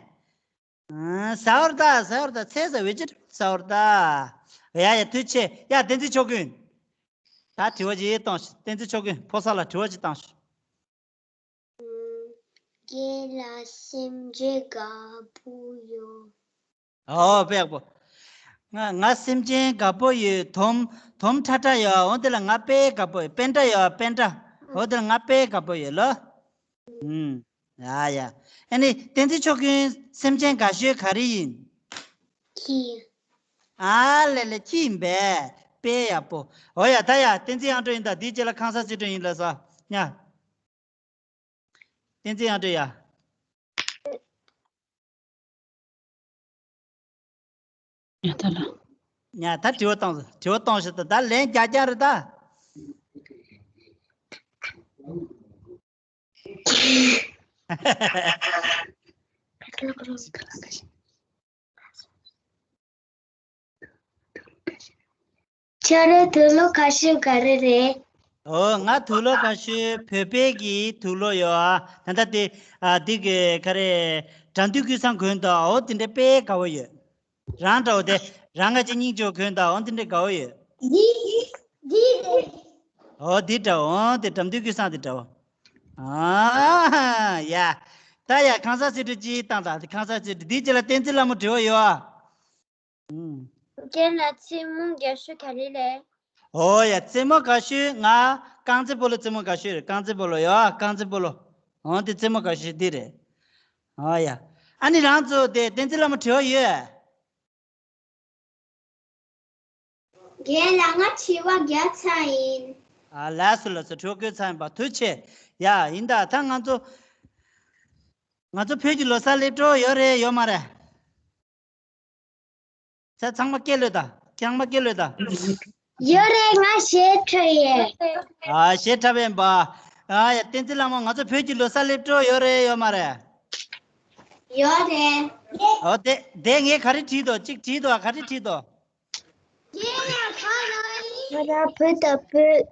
ཨ། ཟ་བར་ད། ཟ་བར་ད། ཚལ་ཟ། བེ་ཇི་ཊེ་བལ་ཟ་བར་ད། ཡ་ཡ། ཐུགས་རྗེ་ཆེ། ཡ། བསྟན་འཛིན་ཆོས་ཀུན། ད་དྲི་བ་ཅིག་བཏང་ཞིག་བསྟན་འཛིན་ཆོས་ཀུན། ཕོ་གསར་ལ་དྲི་བ་ཅིག་བཏང་ཞིག་རྒན་ལགས་སེམས་ཅན་དགའ་པོ་ཡོད། ཨོ། དཔེ་ཡག་པོ། ང་ང་སེམས་ཅན་དགའ་པོ་ཡོད། དོམ་དོམ་ཁྲ་ཁྲ་ཡོད། འོ་དེ་ལ་ང་དཔེ་དགའ་པོ་ཡོད། པེན་ཏྲ་ཡོད། པེན་ཏྲ། འོ་དེ་ལ་ང་དཔེ་དགའ་པོ་ཡོད་ལོ། ཨུམ། ཡ་ཡ། ཨ་ནི་བསྟན་འཛིན་ཆོས་ཀུན་སེམས་ཅན་དགའ་ཤོས་ག་རེ་ཡིན། ཁྱི། ཨ་ལེ་ལེ། ཁྱི་ཡིན་པས། དཔེ་ཡག་པོ། འོ་ཡ། ད་ཡ། བསྟན་འཛིན་དབྱངས་སྒྲོན་ཡིན་ད། དེའི་རྗེས་ལ་ཁང་གསར་རྩེ་སྒྲོན་ཡིན་ལ་ས། ཡ། བསྟན་འཛིན་དབྱངས་སྒྲོན་ཡ། ཡ་ད་ལ། ཡ་ད་དྲི་བ་བཏང་། དྲི་བ་བཏང་ཞིག་ད། ད་ལན་རྒྱག་རྒྱག་རེད་ད། ཁྱོད་རའི་དུག་ལོག་ཁ་ཤས་ག་རེ་རེད། ཨོ། ང་དུག་ལོག་ཁ་ཤས་བོད་པའི་གི་དུག་ལོག་ཡོད་ཨ། ད་ལྟ་དེ། ཨ། དེ་གི་ག་རེ། དགྲ་འདུལ་ཀུན་བཟང་གོན་དང་། ཨོ་དེ་འདྲ་དཔེ་དགའ་བོ་ཡོད། རང་འདྲ་བོ་དེ། རང་ང་ཅི་སྙིང་རྗེ་བོ་གོན་དང་། ཨོ་དེ་འདྲ་དགའ་བོ་ཡོད། འདི་འདི་འདི་རེད། ཨོ་དེ་འདྲ་བོ། ཨོ་དེ་དགྲ་འདུལ་ཀུན་བཟང་དེ་འདྲ་བོ། ཨ་ཡ། ད་ཡ། ཁང་གསར་རྩེ་སྒྲོན་གཅིག་བཏང་དང་། དེ་ཁང་གསར་རྩེ་སྒྲོན། དེའི་རྗེས་ལ་བསྟན་འཛིན་ལྷ་མོ་དྲི་བ་ཡོད་ཨ། ཨུམ། རྒན་ལགས། རྩེད་མོ་དགའ་ཤོས་ག་རེ་རེད། ཨོ་ཡ། རྩེད་མོ་དགའ་ཤོས་ང་རྐང་རྩེད་སྤོ་ལོ་རྩེད་མོ་དགའ་ཤོས་རེད། རྐང་རྩེད་སྤོ་ལོ་ཡ། རྐང་རྩེད་སྤོ་ལོ། འོ་དེ་རྩེད་མོ་དགའ་ཤོས་འདི་རེད། ཨོ་ཡ། ཨ་ནི་རང་ཚོ་དེ་བསྟན་འཛིན་ལྷ་མོ་དྲི་བ་ཡོད། རྒན་ལགས། ང་དྲི་བ་བརྒྱབ་ཚར་ཡིན། ཨ། ལགས་སོ་ལགས་སོ། དྲི་བ་བཀོད་ཚར་ཡིན་པ། ཐུགས་རྗེ་ཆེ། ཡ། ཡིན་ད། ད་ང་ཚོ་ང་ཚོ་བོད་ཀྱི་ལོ་གསར་སླེབས་འགྲོ་ཡོད་རེད་ཡོད་མ་རེད། ཚང་མ་སྐད་ལོས་དང་། ཚང་མ་སྐད་ལོས་དང་། ཡོད་རེད། ང་ཞེ་ཁྲ་ཡོད། ཨ། ཞེ་ཁྲ་བས་པ། ཨ་ཡ། བསྟན་འཛིན་ལྷ་མོ། ང་ཚོ་བོད་ཀྱི་ལོ་གསར་སླེབས་འགྲོ་ཡོད་རེད་ཡོད་མ་རེད། ཡོད་རེད། ཨོ་དེ་དེ་ངས་ག་རེ་བྲིས་འདུག་གཅིག་བྲིས་འདུག་ག་རེ་བྲིས་འདུག་ང་རང་བོད་དང་བོད།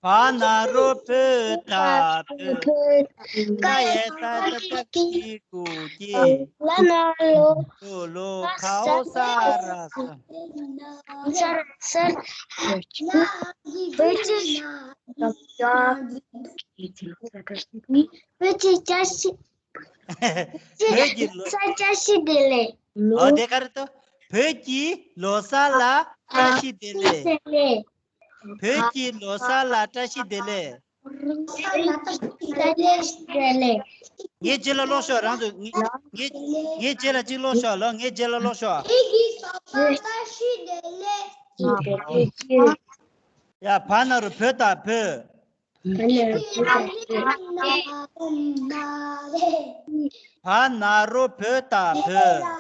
བ་ན་རོ་བོ་ད་བོད། ཀ་ཡ་ཏ་བཏགས་ཀྱི་གུ་གྱི། ལ་ན་ལོ། ལོ་ལོ། ཁ་འོ་ས་ར་ས། ས་ར་ས། བོད་ཀྱི། བོད་ཀྱི་བཀྲ་ཤིས། བོད་ཀྱི་ལོ། ས་བཀྲ་ཤིས་བདེ་ལེགས། ཨོ་དེ་ག་རེ་ད། བོད་ཀྱི་ལོ་གསར་ལ་བཀྲ་ཤིས་བདེ་ལེགས། བོད་ཀྱི་ལོ་གསར་ལ་བཀྲ་ཤིས་བདེ་ལེགས། ངའི་རྗེས་ལ་ཀློག་ཤོག་རང་ཚོ། ངའི་ངའི་ངའི་རྗེས་ལ་གཅིག་ཀློག་ཤོག་ལོ། ངའི་རྗེས་ལ་ཀློག་ཤོག་བོད་ཀྱི་ལོ་གསར་བཀྲ་ཤིས་བདེ་ལེགས། ཡ། བ་ན་རོ་བོད་དང་བོད། བ་ན་རོ་བོད་དང་བོད། བ་ན་རོ་བོད་དང་བོད།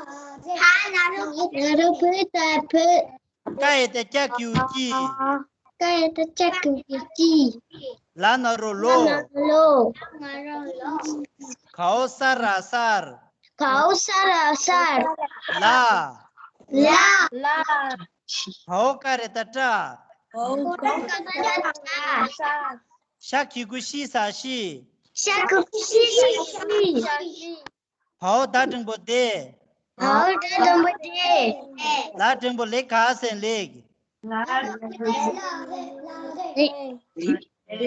ཀ་ཡ་བཏགས་ཀྱ་གི་གུ་ཀྱི། ཀ་ཡ་བཏགས་ཀྱ་གི་གུ་ཀྱི། ལ་ན་རོ་ལོ། ལ་ན་རོ་ལོ། ག་འོག་ས་ར་གསར། ག་འོག་ས་ར་གསར། ལ། ལ། ལ། ག་འོག་ཀ་ར་བཏགས་ཀྲ། ག་འོག་ཀ་ར་བཏགས་ཀྲ། ཤ་གི་གུ་ཤི་ས་ཤིས། ཤ་གི་གུ་ཤི་ས་ཤིས། བ་འོག་ད་འགྲེང་བུ་བདེ། བ་འོག་ད་འགྲེང་བུ་བདེ། ལ་འགྲེང་བུ་ལེ་ག་ས་ལེགས། ལ་འགྲེང་བུ་ལེ།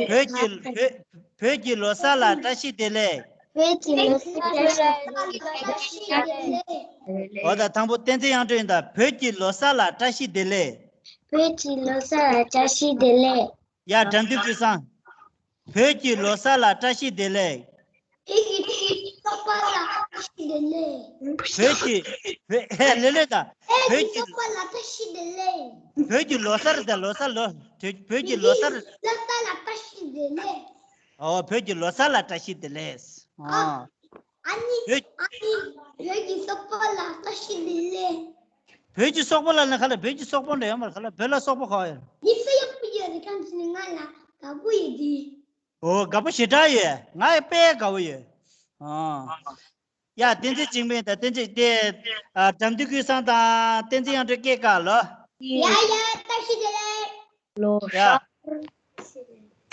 བོད་ཀྱི་བོད་བོད་ཀྱི་ལོ་གསར་ལ་བཀྲ་ཤིས་བདེ་ལེགས། བོད་ཀྱི་ལོ་གསར་ལ་བཀྲ་ཤིས་བདེ་ལེགས། འོ་ད་དང་པོ་བསྟན་འཛིན་དབྱངས་སྒྲོན་ཡིན་ད། བོད་ཀྱི་ལོ་གསར་ལ་བཀྲ་ཤིས་བདེ་ལེགས། བོད་ཀྱི་ལོ་གསར་ལ་བཀྲ་ཤིས་བདེ་ལེགས། ཡ། དགྲ་འདུལ་ཀུན་བཟང་། བོད་ཀྱི་ལོ་གསར་ལ་བཀྲ་ཤིས་བདེ་ལེགས། བོད་ཀྱི་བོད་ཀྱི་བོད་ཧེ་ལེ་ལེ་ད། བོད་ཀྱི་བོད་ཀྱི་ལོ་གསར་ད། ལོ་གསར་ལོ། བོད་ཀྱི་ལོ་གསར། ཨོ། བོད་ཀྱི་ལོ་གསར་ལ་བཀྲ་ཤིས་བདེ་ལེགས། ཨོ། ཨ་ནི་བོད་ཨ་ནི་བོད་ཀྱི་སོག་པོ་ལ་བཀྲ་ཤིས་བདེ་ལེགས། བོད་ཀྱི་སོག་པོ་ལ་ནི་ག་ལ། བོད་ཀྱི་སོག་པོ་འདྲ་ཡོད་མ་རེད། ག་ལ། བོད་ལ་སོག་པོ་ག་བ་ཡོད། ཡིན་ས་ཡག་པོ་ཡོད་རེད། གང་ཅི་ནི་ང་ལ་དགའ་པོ་ཡོད་དེ། ཨོ། དགའ་པོ་ཞེ་དྲག་ཡོད། ང་ཡི་དཔེ་དགའ་པོ་ཡོད། ཨ། ཡ། བསྟན་འཛིན་འཇིགས་མེད་དང་། བསྟན་འཛིན་དེ། ཨ། དགྲ་འདུལ་ཀུན་བཟང་དང་བསྟན་འཛིན་དབྱངས་སྒྲོན་སྐད་ག་ལོ། ཡ་ཡ། བཀྲ་ཤིས་བདེ་ལེགས། ལོ་ཡ།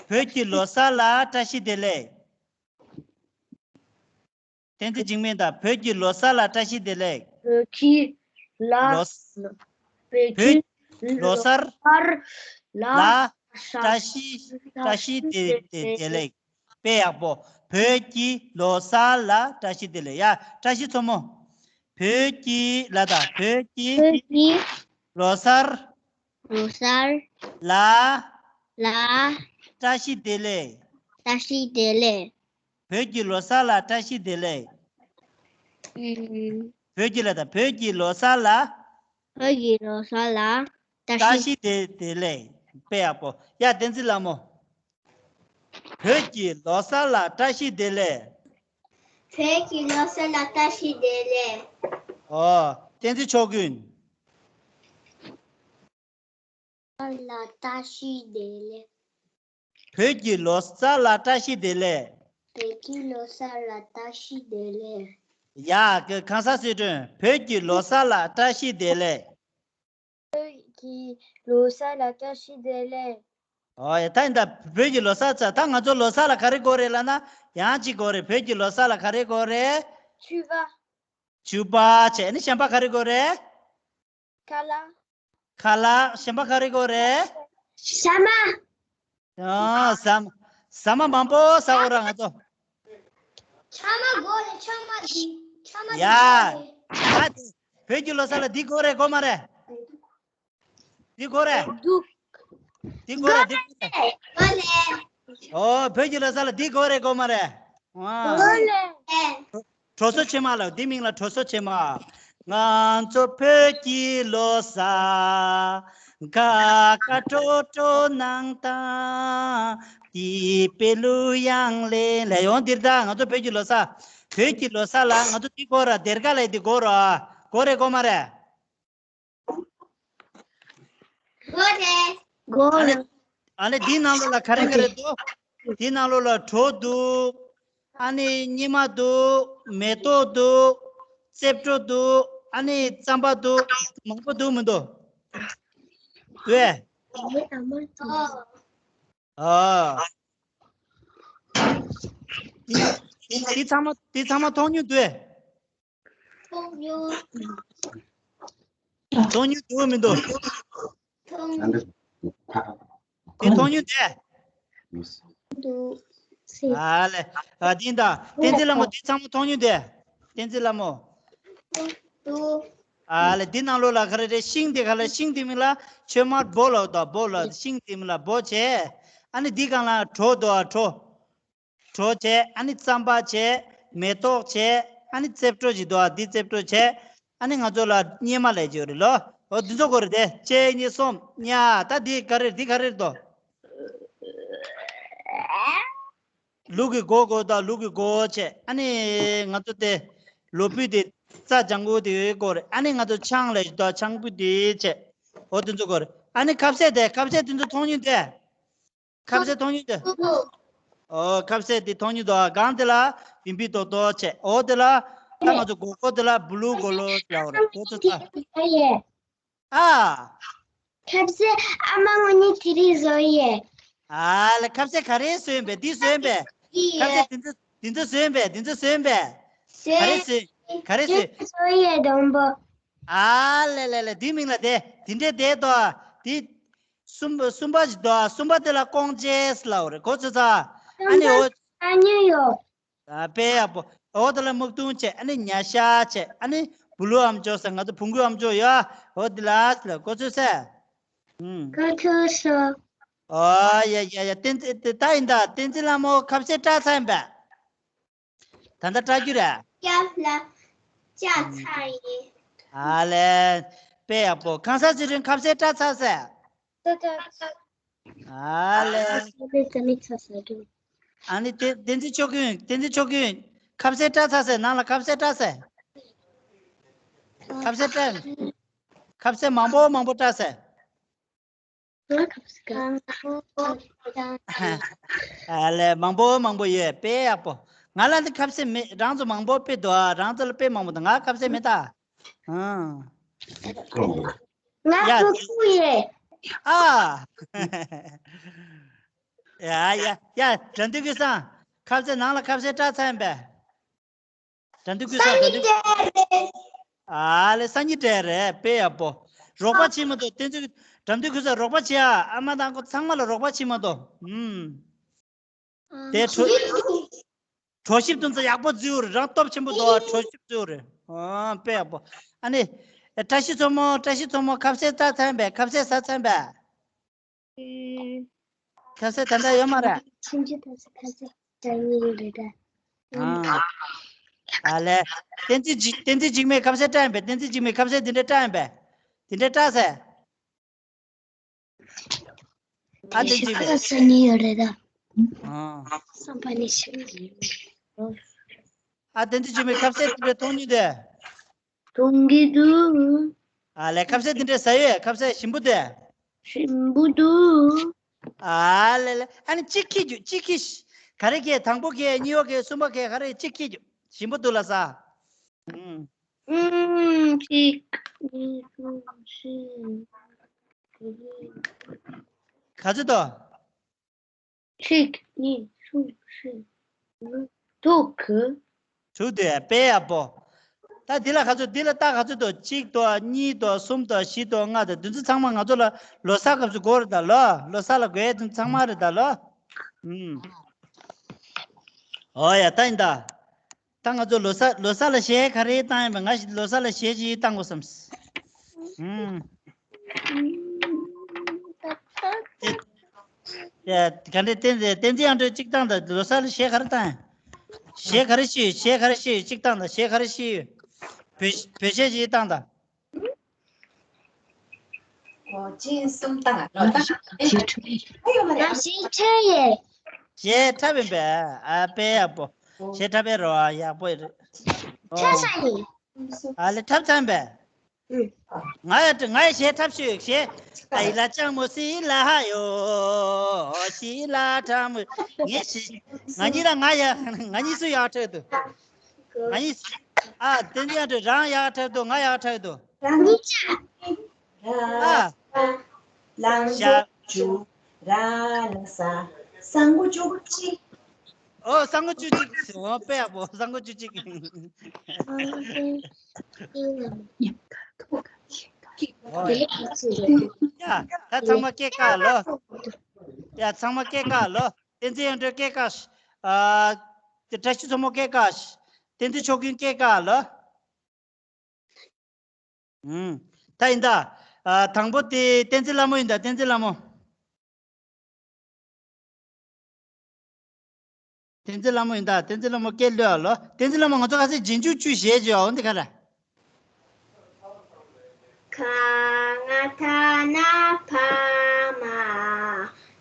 བོད་ཀྱི་ལོ་གསར་ལ་བཀྲ་ཤིས་བདེ་ལེགས། བསྟན་འཛིན་འཇིགས་མེད་དང་། བོད་ཀྱི་ལོ་གསར་ལ་བཀྲ་ཤིས་བདེ་ལེགས། བོད་ཀྱི་ལ། ལོ། བོད་ཀྱི་ལོ་གསར། ལ། བཀྲ་ཤིས། བཀྲ་ཤིས་བདེ་བདེ་བདེ་ལེགས། དཔེ་ཡག་པོ། བོད་ཀྱི་ལོ་གསར་ལ་བཀྲ་ཤིས་བདེ་ལེགས། ཡ། བཀྲ་ཤིས་མཚོ་མོ། བོད་ཀྱི་ལ་དང་། བོད་ཀྱི་བོད་ཀྱི་ལོ་གསར། ལོ་གསར། ལ། ལ། བཀྲ་ཤིས་བདེ་ལེགས། བཀྲ་ཤིས་བདེ་ལེགས། བོད་ཀྱི་ལོ་གསར་ལ་བཀྲ་ཤིས་བདེ་ལེགས། ཨུམ། བོད་ཀྱི་ལ་དང་། བོད་ཀྱི་ལོ་གསར་ལ། བོད་ཀྱི་ལོ་གསར་ལ་བཀྲ་བཀྲ་ཤིས། ཤིས་བདེ་བདེ་ལེགས། དཔེ་ཡག་པོ། ཡ། བསྟན་འཛིན་ལྷ་མོ། བོད་ཀྱི་ལོ་གསར་ལ་བཀྲ་ཤིས་བདེ་ལེགས། བོད་ཀྱི་ལོ་གསར་ལ་བཀྲ་ཤིས་བདེ་ལེགས། ཨོ། བསྟན་འཛིན་ཕྱོགས་ཀུན། ལ་བཀྲ་ཤིས་བདེ་ལེགས། བོད་ཀྱི་ལོ་གསར་ལ་བཀྲ་ཤིས་བདེ་ལེགས། བོད་ཀྱི་ལོ་གསར་ལ་བཀྲ་ཤིས་བདེ་ལེགས། ཡ། གི་གང་ཟག་སི་ཁྲོན། བོད་ཀྱི་ལོ་གསར་ལ་བཀྲ་ཤིས་བདེ་ལེགས། བོད་ཀྱི་ལོ་གསར་ལ་བཀྲ་ཤིས་བདེ་ལེགས། ཨོ་ཡ། ད་ཡིན་ད། བོད་ཀྱི་ལོ་གསར་ཚ། ད་ང་ཚོ་ལོ་གསར་ལ་ག་རེ་དགོས་རེད་ལབ་ན། ཡང་གཅིག་དགོས་རེད། བོད་ཀྱི་ལོ་གསར་ལ་ག་རེ་དགོས་རེད། ཕྱུ་པ། ཕྱུ་པ་བྱས་ནས་གཞན་པ་ག་རེ་དགོས་རེད། ཁ་ལག་ཁ་ལག་གཞན་པ་ག་རེ་དགོས་རེད། ཟ་མ། ཨ། ཟ་མ། ཟ་མ་མང་པོ་ཟ་དགོས་ར་ང་ཚོ། ཆང་མ་དགོས་རེད། ཆང་མ་འདི། ཆང་མ་འདི་ཡ། དགོས་རེད། ཨ། དེ་བོད་ཀྱི་ལོ་གསར་ལ་འདི་དགོས་རེད་དགོས་མ་རེད། འདི་དགོས་རེད། འདུག་འདི་དགོས་རེད། འདི་དགོས་རེད། དགོས་རེད། ཨོ། བོད་ཀྱི་ལོ་གསར་ལ་འདི་དགོས་རེད་དགོས་མ་རེད། ཨ། དགོས་རེད། གྲོ་སོ་ཆེན་མ་ལ། འདི་མིང་ལ་གྲོ་སོ་ཆེན་མ། ང་ཚོ་བོད་ཀྱི་ལོ་གསར། ཁ་ཁ་ཁྲོ་ཁྲོ་གནང་དང་། དེ་པེ་ལུ་ཡང་ལེ་ལེ་ཡོང་འདིར་ད། ང་ཚོ་བོད་ཀྱི་ལོ་གསར། བོད་ཀྱི་ལོ་གསར་ལ་ང་ཚོ་འདི་དགོས་ར། སྡེར་ཁ་ལ་འདི་དགོས་ར། དགོས་རེད་དགོས་མ་རེད། དགོས་རེད། དགོས་རེད། ཨ་ལེ། ཨ་ལེ། འདི་ནང་ལོགས་ལ་ག་རེ་ག་རེ་འདུག་འདི་ནང་ལོགས་ལ་གྲོ་འདུག་ཨ་ནི་སྙེ་མ་འདུག་མེ་ཏོག་འདུག་རྩེབ་བྲོ་འདུག་ཨ་ནི་རྩམ་པ་འདུག་མང་པོ་འདུག་མི་འདུག་འདུག་ཨེ། ཨ། འདི་འདི་ཚང་མ་འདི་ཚང་མ་མཐོང་མྱོང་འདུག་ཨེ། མཐོང་མྱོང་། མཐོང་མྱོང་འདུག་མི་འདུག་མཐོང་། འདི་མཐོང་མྱོང་འདུག་ཨེ། འདུག་ཨ་ལེ། ཨ། འདི་ད་བསྟན་འཛིན་ལྷ་མོ། འདི་ཚང་མ་མཐོང་མྱོང་འདུག་ཨེ། བསྟན་འཛིན་ལྷ་མོ། འདུག་ཨ་ལེ་འདི་ནང་ལོགས་ལ་ག་རེ་རེད། ཤིང་དེ་ག་ལ། ཤིང་དེ་མིང་ལ་ཆོས་སྨྲ་བོ་ལབ་དོ། བོ་ལབ། ཤིང་དེ་མིང་ལ་བོ་བྱས། ཨ་ནི་འདི་སྒང་ལ་གྲོ་འདུག་ཨ། གྲོ། གྲོ་བྱས། ཨ་ནི་རྩམ་པ་བྱས། མེ་ཏོག་བྱས། ཨ་ནི་རྩེབ་གྲོ་ཞིག་འདུག་ཨ། འདི་རྩེབ་གྲོ་བྱས། ཨ་ནི་ང་ཚོ་ལ་སྙེ་མ་ལབ་ཀྱི་ཡོད་རེད་ལོ། འོ་འདི་ཚོ་དགོས་རེད་དེ། གཅིག་གཉིས་གསུམ། ཉ། ད་འདི་ག་རེ་རེད། འདི་ག་རེ་རེད་དོ། ལུག་གི་མགོ་དགོས་དང་། ལུག་གི་མགོ་བྱས། ཨ་ནི་ང་ཚོ་དེ་ལོ་ཕུད་དེ་རྩྭ་ལྗང་གུ་དེ་ཡོད་དགོས་རེད། ཨ་ནི་ང་ཚོ་ཆང་ལབ་ཀྱི་འདུག་ཆང་ཕུད་དེ་བྱས། འོ་དེ་ཚོ་དགོས་རེད། ཨ་ནི་ཁ་ཟས་དེ། ཁ་ཟས་དེ་ཚོ་མཐོང་མྱོང་དེ། ཁ་ཟས་མཐོང་མྱོང་དེ། ཨོ་ཁ་ཟས་དེ་མཐོང་མྱོང་འདུག་སྒང་དེ་ལ་བིམ་བིམ་ཏོག་ཏོག་བྱས། འོ་དེ་ལ་ད་ང་ཚོ་མགོ་སྐོར་དེ་ལ་བུ་ལུ་གོ་ལོ་ལབ་རེད། ཁོ་ཚོ་ད། ཨ། ཁ་ཟས་ཨ་མ་དངོས་གནས་དེ་རིང་བཟོས་ཡས། ཨ་ལེ་ཁ་ཟས་ག་རེ་བཟོས་ཡིན་པས། འདི་བཟོས་ཡིན་པས། ཁ་ཟས་དེ་ཚོ་དེ་ཚོ་བཟོས་ཡིན་པས། དེ་ཚོ་བཟོས་ཡིན་པས། ག་རེ་བཟོས། ག་རེ་བཟོས། བཟོས་ཡས་སྡོང་པོ། ཨ་ལེ་ལེ་ལེ། འདི་མིང་ལ་དེ་དེ་འདྲས་བསྡད་དོ། དེ་གསུམ་པ་གསུམ་པ་ཞིག་འདུག་གསུམ་པ་དེ་ལ་ཀོང་ཅེས་ལབ་རེད། ཁོ་ཚོ་ཚ། ཨ་ནི་འོ། ཨ་ཉོ་ཡོ། ཨ་དཔེ་ཡག་པོ། འོ་དེ་ལ་སྨུག་ཐུང་བྱས། ཨ་ནི་ཉ་ཤ་བྱས། ཨ་ནི་བུ་ལུ་ཨམ་ཅོག་ཟེར། ང་ཚོ་བོང་གུ་ཨམ་ཅོག་ཡོད། འོ་དེ་ལ་ལ་ཁོ་ཚོ་ཟེར། ཨུམ། ཁོ་ཚོ་སོ། ཨོ་ཡ་ཡ་ཡ། བསྟན་འཛིན་དེ་ད་ཡིན་ད། བསྟན་འཛིན་ལྷ་མོ་ཁ་ཟས་བཀྲ་ཚར་ཡིན་པས། ད་ལྟ་བཀྲ་རྒྱུ་རེད། སྐྱབས་ལ་བཅའ་ཚར་ཡིན། ཨ་ལེ། དཔེ་ཡག་པོ། གང་ཟག་ཚེ་རིང་ཁ་ཟས་བཀྲ་ཚར་ཟེར། ཨ་ལེ། ཨ་ནི་བསྟན་བསྟན་འཛིན་ཆོས་ཀུན། བསྟན་འཛིན་ཆོས་ཀུན། ཁ་ཟས་བཀྲ་ཚར་ཟེར། ནང་ལ་ཁ་ཟས་བཀྲ་ཟེར། ཁ་ཟས་བཀྲ། ཁ་ཟས་མང་པོ་མང་པོ་བཀྲ་ཟེར། ཨ་ལེ་མང་པོ་མང་པོ་ཡོད། དཔེ་ཡག་པོ། ང་ལ་འདི་ཁ་ཟས་མེད། རང་ཚོ་མང་པོ་དཔེ་འདུག་ཨ། རང་ཚོ་ལ་དཔེ་མང་པོ་འདུག་ང་ཁ་ཟས་མེད་ད། ཨ། ང་ཡ། ཕྲུ་གུ་ཡིན། ཨ། ཡ་ཡ་ཡ། དགྲ་འདུལ་ཀུན་བཟང་། ཁ་ཟས་ནང་ལ་ཁ་ཟས་བཀྲ་ཚར་ཡིན་པས། དགྲ་འདུལ་ཀུན་བཟང་། དགྲ་འདུལ། ཨ་ལེ་སང་ཉིན་འབྲས་རེད། དཔེ་ཡག་པོ། རོགས་པ་བྱེད་མ་གཏོགས། བསྟན་འཛིན། དགྲ་འདུལ་ཀུན་བཟང་རོགས་པ་བྱེད་ཨ། ཨ་མ་དང་ཁོ་ཚང་མ་ལ་རོགས་པ་བྱེད་མ་གཏོགས། ཨུམ། དེ་གྲོ། གྲོ་ཞིབ་དུ་ཚོ་ཡག་པོ་བརྫིས་རེད། རང་སྟོབས་ཆེན་པོ་འདུག་ཨ། གྲོ་ཞིབ་བརྫིས་རེད། ཨ་དཔེ་ཡག་པོ། ཨ་ནི། བཀྲ་ཤིས་མཚོ་མོ། བཀྲ་ཤིས་མཚོ་མོ་ཁ་ཟས་ཟ་ཚར་པས། ཁ་ཟས་ཟ་ཚར་པས། ཁ་ཟས་ད་ལྟ་ཡོད་མ་རེད། ཆུང་ཆུང་ད་ས་ཁ་ཟས་ཟ་ཉེན་རེད་ད། ཨ། ཨ་ལེ། བསྟན་འཛིན་འཇིགས། བསྟན་འཛིན་འཇིགས་མེད་ཁ་ཟས་བཀྲ་ཡིན་པས། བསྟན་འཛིན་འཇིགས་མེད་ཁ་ཟས་འདི་འདྲ་བཀྲ་ཡིན་པས། འདི་འདྲ་བཀྲ་ཟེར། ཨ་བསྟན་འཛིན་འཇིགས་མེད། ཁ་ཟས་ཟ་ཉེན་ཡོད་རེད་ད། ཨ། བསམ་པ་ནས་ཤི་ཨ་བསྟན་འཛིན་འཇིགས་མེད་ཁ་ཟས་འདི་འདྲ་མཐོང་མྱོང་དེ། མཐོང་གི་འདུག་ཨ་ལེ་ཁ་ཟས་འདི་འདྲ་ཟ་ཡོད། ཁ་ཟས་ཞིམ་པོ་དེ། ཞིམ་པོ་འདུག་ཨ་ལེ་ལེ། ཨ་ནི་གཅིག་ཁྱེར་རྒྱུ། གཅིག་ཁྱེར། ག་རེ་ཁྱེར། དང་པོ་ཁྱེར། གཉིས་པ་ཁྱེར། གསུམ་པ་ཁྱེར། ག་རེ་གཅིག་ཁྱེར་རྒྱུ། ཞིམ་པོ་འདུག་ལ་ཟ། ཨུམ། ཨུམ། གཅིག་གཉིས། གསུམ། བཞི། ག་ཚོད་དོ། གཅིག་གཉིས། གསུམ། བཞི། དྲུག་དྲུག་དེ་དཔེ་ཡག་པོ། ད་འདི་ལ་ག་ཚོད། འདི་ལ་རྟགས་ག་ཚོད་དོ། གཅིག་དོ། གཉིས་དོ། གསུམ་དོ། བཞི་དོ། ལྔ་དོ། འདི་ཚོ་ཚང་མ་ང་ཚོ་ལ་ལོ་གསར་སྐབས་སུ་དགོས་རེད་ད་ལོ། ལོ་གསར་ལ་དགོས་ཡས་འདི་ཚང་མ་རེད་ད་ལོ། ཨུམ། ཨོ་ཡ། ད་ཡིན་ད། ད་ང་ཚོ་ལོ་གསར། ལོ་གསར་ལ་གཞས་ག་རེ་བཏང་ཡིན་པ། ང་ཞིག་ལོ་གསར་ལ་གཞས་ཅིག་བཏང་དགོས་བསམས། ཨུམ། ཡ། ག་འདྲས་བསྟན་འཛིན། བསྟན་འཛིན་དབྱངས་སྒྲོན་གཅིག་བཏང་དང་། ལོ་གསར་ལ་གཞས་ག་རེ་བཏང་། གཞས་ག་རེ་ཤེས། གཞས་ག་རེ་ཤེས། གཅིག་བཏང་དང་། གཞས་ག་རེ་ཤེས། བོད། བོད་གཞས་ཅིག་བཏང་དང་། ཨོ་ཅི་གསུམ་བཏང་། ལོ་བཏང་། ཨེ་ཡོད་མ་རེད། ང་གཞས་འཁྲབ་ཡས། གཞས་འཁྲབ་ཡིན་པས། ཨ་དཔེ་ཡག་པོ། གཞས་འཁྲབ་ཡས་རོ། ཨ་ཡག་པོ་རེད། འཁྲབ་ས་ཡིན། ཨ་ལེ་འཁྲབ་ཚར་པས། ང་ཡ། ང་ཡ་གཞས་འཁྲབ་ཤོད། གཞས། ཨ་ཡི་ལ་ལྕགས་མོ་སི་ལ་ཧ་ཡོ། སི་ལ་ཁྲ་མོ། ངས་ཤི། ང་གཉིས་ལ། ང་ཡ། ང་གཉིས་སུ་ཡག་འཁྲབ་འདུག་ང་གཉིས། ཨ་བསྟན་འཛིན་ཡག་འཁྲབ། རང་ཡག་འཁྲབ་འདུག་ང་ཡག་འཁྲབ་འདུག་ཨ། ལང་ཞག་བཅུ། ར་ལ་ས། ས་འགོ་བཅུ་གཅིག་ཨོ་ས་འགོ་བཅུ་གཅིག་ཨོ་དཔེ་ཡག་པོ། ས་འགོ་བཅུ་གཅིག་ཨོ་ཡ། ད་ཚང་མ་སྐད་བཀག་ལོ། ཡ་ཚང་མ་སྐད་བཀག་ལོ། བསྟན་འཛིན་དབྱངས་སྒྲོན་སྐད་བཀག་ཨ། བཀྲ་ཤིས་མཚོ་མོ་སྐད་བཀག་བསྟན་འཛིན་ཆོས་ཀུན་སྐད་བཀག་ལོ། ཨུམ། ད་ཡིན་ད། ཨ། དང་པོ་དེ་བསྟན་འཛིན་ལྷ་མོ་ཡིན་ད། བསྟན་འཛིན་ལྷ་མོ། བསྟན་འཛིན་ལྷ་མོ་ཡིན་ད། བསྟན་འཛིན་ལྷ་མོ་སྐད་ལོས་ཨ་ལོ། བསྟན་འཛིན་ལྷ་མོ། ང་ཚོ་ཁ་སང་རྗེས་འཇུག་བཅུ་ཞེས་བརྗོད་འོ་འདི་ག་རེ། ག་ང་ད་ན་བ་མ།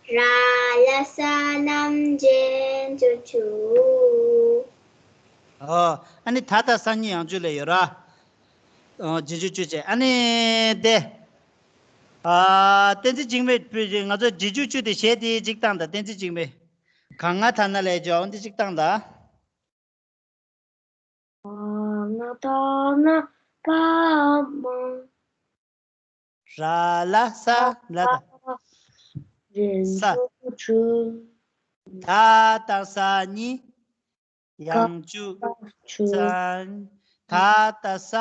ར་ལ་ས་རྣམས་རྗེས་འཇུག་བཅུ། ཨོ། ཨ་ནི་ད་ད་ས་གཉིས་ཡང་འཇུག་ལས་ཡོད་ར། ཨོ། རྗེས་འཇུག་བཅུ་བྱས། ཨ་ནི་དེ། ཨ། བསྟན་འཛིན་འཇིགས་མེད་པོས་ང་ཚོ་རྗེས་འཇུག་བཅུ་དེ་གཞས་དེ་གཅིག་བཏང་དང་། བསྟན་འཛིན་འཇིགས་མེད། ག་ང་ད་ན་ལས་བརྗོད་འོ་འདི་གཅིག་བཏང་དང་། ག་ང་ད་ན་བ་མ། ར་ལ་ས་ལ་ད། རྗེས་ས། འཇུག་བཅུ། ད་ད་ས་གཉིས། ཡང་འཇུག་བཅུ། ས། ད་ད་ས།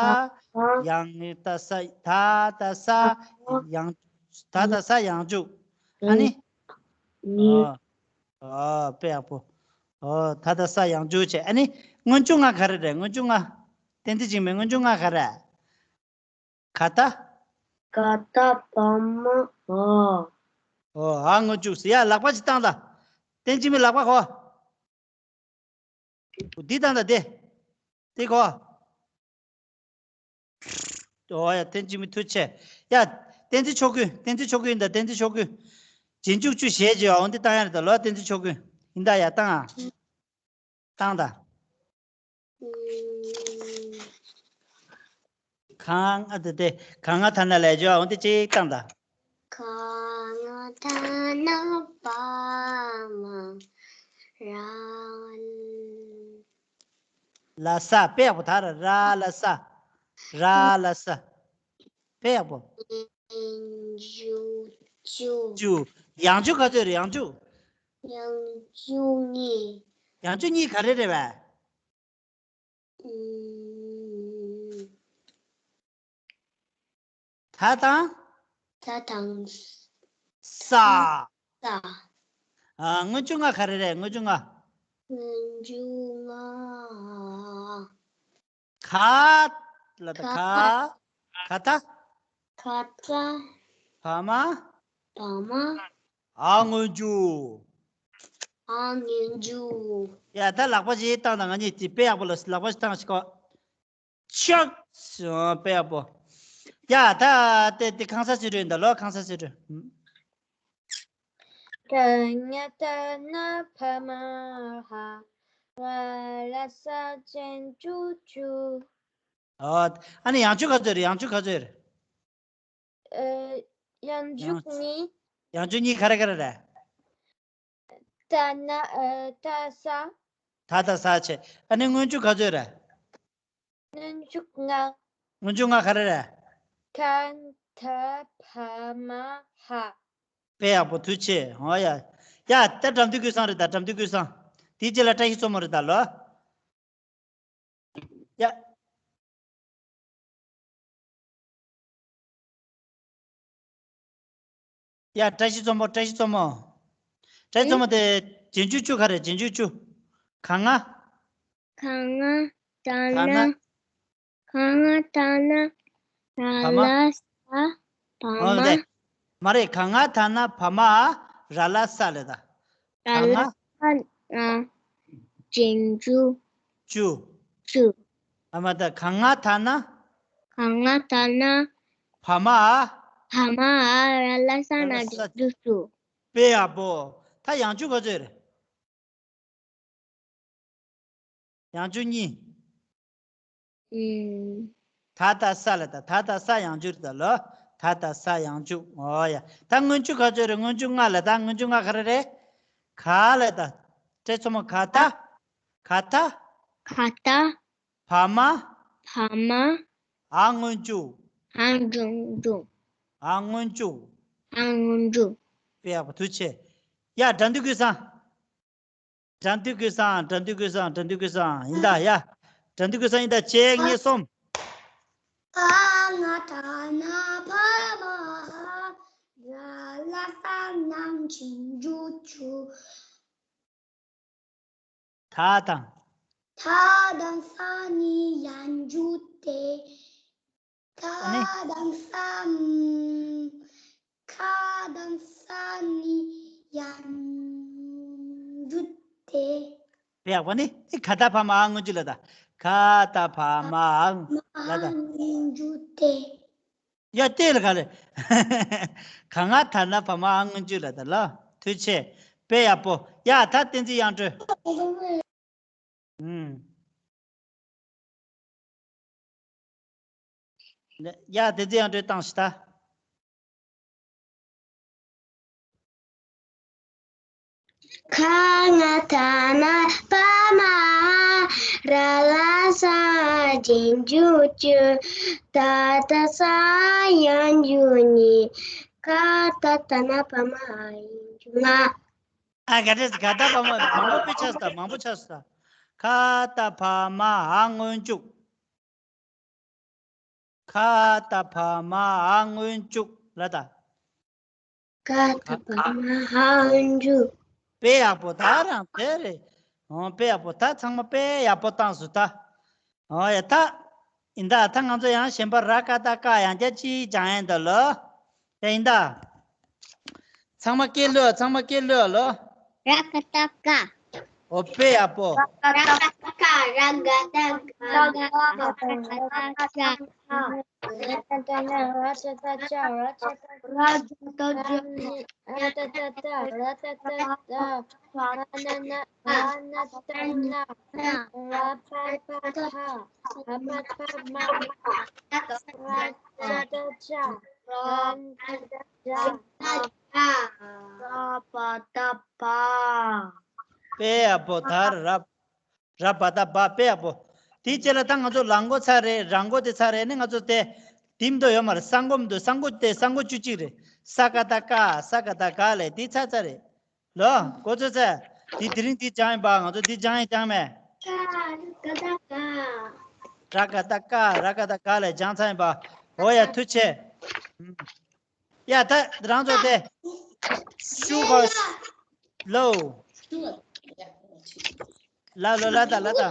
ཡང་ད་ས། ད་ད་ས། ཡང་། ད་ད་ས་ཡང་འཇུག་ཨ་ནི། གཉིས། ཨོ། ཨོ། དཔེ་ཡག་པོ། ཨོ། ད་ད་ས་ཡང་འཇུག་བྱས། ཨ་ནི་སྔོན་འཇུག་ལྔ་ག་རེ་རེད། སྔོན་འཇུག་ལྔ། བསྟན་འཛིན་འཇིགས་མེད། སྔོན་འཇུག་ལྔ་ག་རེ། ག་ད། ག་ད་བ་མ་འ། ཨོ། འ་སྔོན་འཇུག་ཟེར། ཡ། ལག་པ་ཅིག་བཏང་ད། བསྟན་འཇིགས་མེད་ལག་པ་གོ། འདི་བཏང་ད་དེ། དེ་གོ། ཨོ་ཡ། བསྟན་འཇིགས་མེད་ཐུགས་རྗེ་ཆེ། ཡ། བསྟན་འཛིན་ཆོས་ཀུན། བསྟན་འཛིན་ཆོས་ཀུན་ཡིན་ད། བསྟན་འཛིན་ཆོས་ཀུན། རྗེས་འཇུག་བཅུ་ཞེས་བརྗོད་འོ་འདི་བཏང་ཡ་རེད་ད་ལོ། བསྟན་འཛིན་ཆོས་ཀུན་ཡིན་ད། ཡ། བཏང་ཨ། བཏང་ད། ག་ང་ཨ་དེ་དེ། ག་ང་ད་ན་ལས་བརྗོད་འོ་འདི་གཅིག་བཏང་ད། ག་ང་ད་ན་བ་མ། ར། ལ་ས། དཔེ་ཡག་པོ། ད་ར་ར་ལ་ས། ར་ལ་ས། དཔེ་ཡག་པོ། ཡང་འཇུག་བཅུ། བཅུ། ཡང་འཇུག་ག་ཚོད་རེད། ཡང་འཇུག་ཡང་འཇུག་གཉིས། ཡང་འཇུག་གཉིས་ག་རེ་རེད་པས། ཨུམ། ད་དང་། ད་དང་། ས། ས། ཨ། སྔོན་འཇུག་ལྔ་ག་རེ་རེད། སྔོན་འཇུག་ལྔ། སྔོན་འཇུག་ལྔ། ག་ལ་ད། ག་ག། ག་ད། ག་ད། བ་མ། བ་མ། འ་སྔོན་འཇུག་འ་སྔོན་འཇུག་ཡ། ད་ལག་པ་ཅིག་བཏང་དང་། ང་གཉིས་ཅིག་དཔེ་ཡག་པོ་ལ་ལག་པ་ཅིག་བཏང་ཞིག་གོ། ཆག་དཔེ་ཡག་པོ། ཡ། ད་དེ་དེ་གང་ས་ཟེར་རུ་ཡིན་ད་ལོ། གང་ས་ཟེར་རུ། ག་ང་ད་ན་བ་མ་འ། ར་ལ་ས་རྗེས་འཇུག་བཅུ། ཨོ། ཨ་ནི་ཡང་འཇུག་ག་ཚོད་རེད། ཡང་འཇུག་ག་ཚོད་རེད། ཨ། ཡང་འཇུག་གཉིས། ཡང་འཇུག་གཉིས་ག་རེ་ག་རེ་རེད། ད་ན། ཨ། ད་ས། ད་ད་ས་བྱས། ཨ་ནི་སྔོན་འཇུག་ག་ཚོད་རེད། སྔོན་འཇུག་ལྔ། སྔོན་འཇུག་ལྔ་ག་རེ་རེད། ག་ད་བ་མ་འ། དཔེ་ཡག་པོ། ཐུགས་རྗེ་ཆེ། ཨོ་ཡ། ཡ། ད་དགྲ་འདུལ་ཀུན་བཟང་རེད་ད། དགྲ་འདུལ་ཀུན་བཟང་། དེའི་རྗེས་ལ་བཀྲ་ཤིས་མཚོ་མོ་རེད་ད་ལོ། ཡ། ཡ། བཀྲ་ཤིས་མཚོ་མོ། བཀྲ་ཤིས་མཚོ་མོ། བཀྲ་ཤིས་མཚོ་མོ་དེ་རྗེས་འཇུག་བཅུ་ག་རེ། རྗེས་འཇུག་བཅུ། ག་ང་། ག་ང་ད་ན། ག་ང་ད་ན་ར་ལ་ས་བ་མ། མ་རེད། ག་ང་ད་ན་བ་མ་ར་ལ་ས་ལས་ད། ག་ང་། རྗེས་འཇུག་བཅུ། བཅུ། ཨ་མ་ད། ག་ང་ད་ན། ག་ང་ད་ན། བ་མ། བ་མ་ར་ལ་ས་ན་རྗེས་འཇུག་བཅུ། དཔེ་ཡག་པོ། ད་ཡང་འཇུག་ག་ཚོད་རེད། ཡང་འཇུག་གཉིས། ཨུམ། ད་ད་ས་ལ་ད། ད་ད་ས་ཡང་འཇུག་རེད་ད་ལོ། ད་ད་ས་ཡང་འཇུག་ཨོ་ཡ། ད་སྔོན་འཇུག་ག་ཚོད་རེད། སྔོན་འཇུག་ལྔ་ལ་ད། སྔོན་འཇུག་ལྔ་ག་རེ་རེད། ག་ལ་ད། བཀྲ་ཤིས་མཚོ་མོ། ག་ད། ག་ད། ག་ད། བ་མ། བ་མ། འ་སྔོན་འཇུག་འ་སྔོན་འཇུག་འ་སྔོན་འཇུག་འ་སྔོན་འཇུག་དཔེ་ཡག་པོ། ཐུགས་རྗེ་ཆེ། ཡ། དགྲ་འདུལ་ཀུན་བཟང་། དགྲ་འདུལ་ཀུན་བཟང་། དགྲ་འདུལ་ཀུན་བཟང་། དགྲ་འདུལ་ཀུན་བཟང་ཡིན་ད། ཡ། དགྲ་འདུལ་ཀུན་བཟང་ཡིན་ད། གཅིག་གཉིས་གསུམ། ག་ང་ད་ན་བ་མ་འ། ར་ལ་ས་རྣམས་རྗེས་འཇུག་བཅུ། ད་དང་། ད་དང་ས་གཉིས་ཡང་འཇུག་སྟེ། ཨ་ནི། ཁ་དང་ས་ཁ་དང་ས་ནི་ཡང་འཇུག་སྟེ། དཔེ་ཡག་པོ་ནི། ཁ་ད་བ་མ་འ་སྔོན་འཇུག་ལ་ད། ཁ་ད་བ་མ་འ་ལ་ད། འཇུག་སྟེ། ཡ་ལྟོས་ལ་ག་ལེ། ག་ང་ད་ན་བ་མ་འ་སྔོན་འཇུག་ལ་ད་ལ། ཐུགས་རྗེ་ཆེ། དཔེ་ཡག་པོ། ཡ་ད་བསྟན་འཛིན་དབྱངས་སྒྲོལ། ཨུམ། ཡ་བསྟན་འཛིན་དབྱངས་སྒྲོལ་བཏང་ཞིག་ད། ཁ་ང་ད་ན་བ་མ་ར་ལ་ས་རྗེས་འཇུག་ཅུ། ད་ད་ས་ཡང་འཇུག་གཉིས། ཁ་ད་ད་ན་བ་མ་འ་ཡང་འཇུག་ལྔ། ཨ་ག་རེ། ག་ད་བ་མ་མང་པོ་དཔེ་ཆགས་སོང་ད། མང་པོ་ཆགས་སོང་ད། ཁ་ད་བ་མ་འ་སྔོན་འཇུག་ཁ་ད་བ་མ་འ་སྔོན་འཇུག་ལ་ད། ཁ་ད་བ་མ་འ་སྔོན་འཇུག་དཔེ་ཡག་པོ་ད་རང་དེ་རེད། འོ་དཔེ་ཡག་པོ་ད། ཚང་མ་དཔེ་ཡག་པོ་བཏང་སོང་ད། འོ་ཡ་ད། ཡིན་ད། ད་ང་ཚོ་ཡང་གཞན་པ་ར་ཀ་ད་ཀ་ཡང་བསྐྱར་ཅིག་སྦྱང་ཡིན་ད་ལོ། ཡ་ཡིན་ད། ཚང་མ་སྐད་ལོ། ཚང་མ་སྐད་ལོ་ལོ། ར་ཀ་ད་ཀ་འོ་དཔེ་ཡག་པོ། ར་ཀ་ད་ཀ་ར་ག་ད་ག་ར་ད་ན་ར་ད་ད་ཅ་ར་ད་ད་ར་ད་ད་ད་ར་ད་ད་ད་ར་ད་ད་ད་ཨ་ན་ན་ཨ་ན་ད་ན་ར་པ་པ་ཕ་ར་པ་ཕ་མ་ར་ད་ད་ཅ་ར་ད་ད་ཅ། ར་པ་ད་པ། དཔེ་ཡག་པོ་ད་ར། ར་པ་ད་པ། དཔེ་ཡག་པོ། དེའི་རྗེས་ལ་ད་ང་ཚོ་ལ་མགོ་ཚར་རེད། ར་མགོ་དེ་ཚར་རེད། ནི་ང་ཚོ་དེ་དེ་མི་འདུག་ཡོད་མ་རེད། ས་མགོ་མི་འདུག་ས་མགོ་དེ་ས་མགོ་བཅུ་གཅིག་རེད། ས་ཀ་ད་ཀ་ས་ཀ་ད་ཀ་ལས་དེ་ཚར་ཚར་རེད། ལོ། གོ་ཚོད་ཚར། དེ་དེ་རིང་དེ་སྦྱང་ཡིན་པ། ང་ཚོ་དེ་སྦྱང་ཡིན་སྦྱང་མེད། ཀ་ད་ཀ་ར་ཀ་ད་ཀ་ར་ཀ་ད་ཀ་ལས་སྦྱང་ཚར་ཡིན་པ། འོ་ཡ་ཐུགས་རྗེ་ཆེ། ཡ་ད་རང་ཚོ་དེ་ཤུ་གོ་ལོ། ལ་ལོ་ལ་ད་ལ་ད།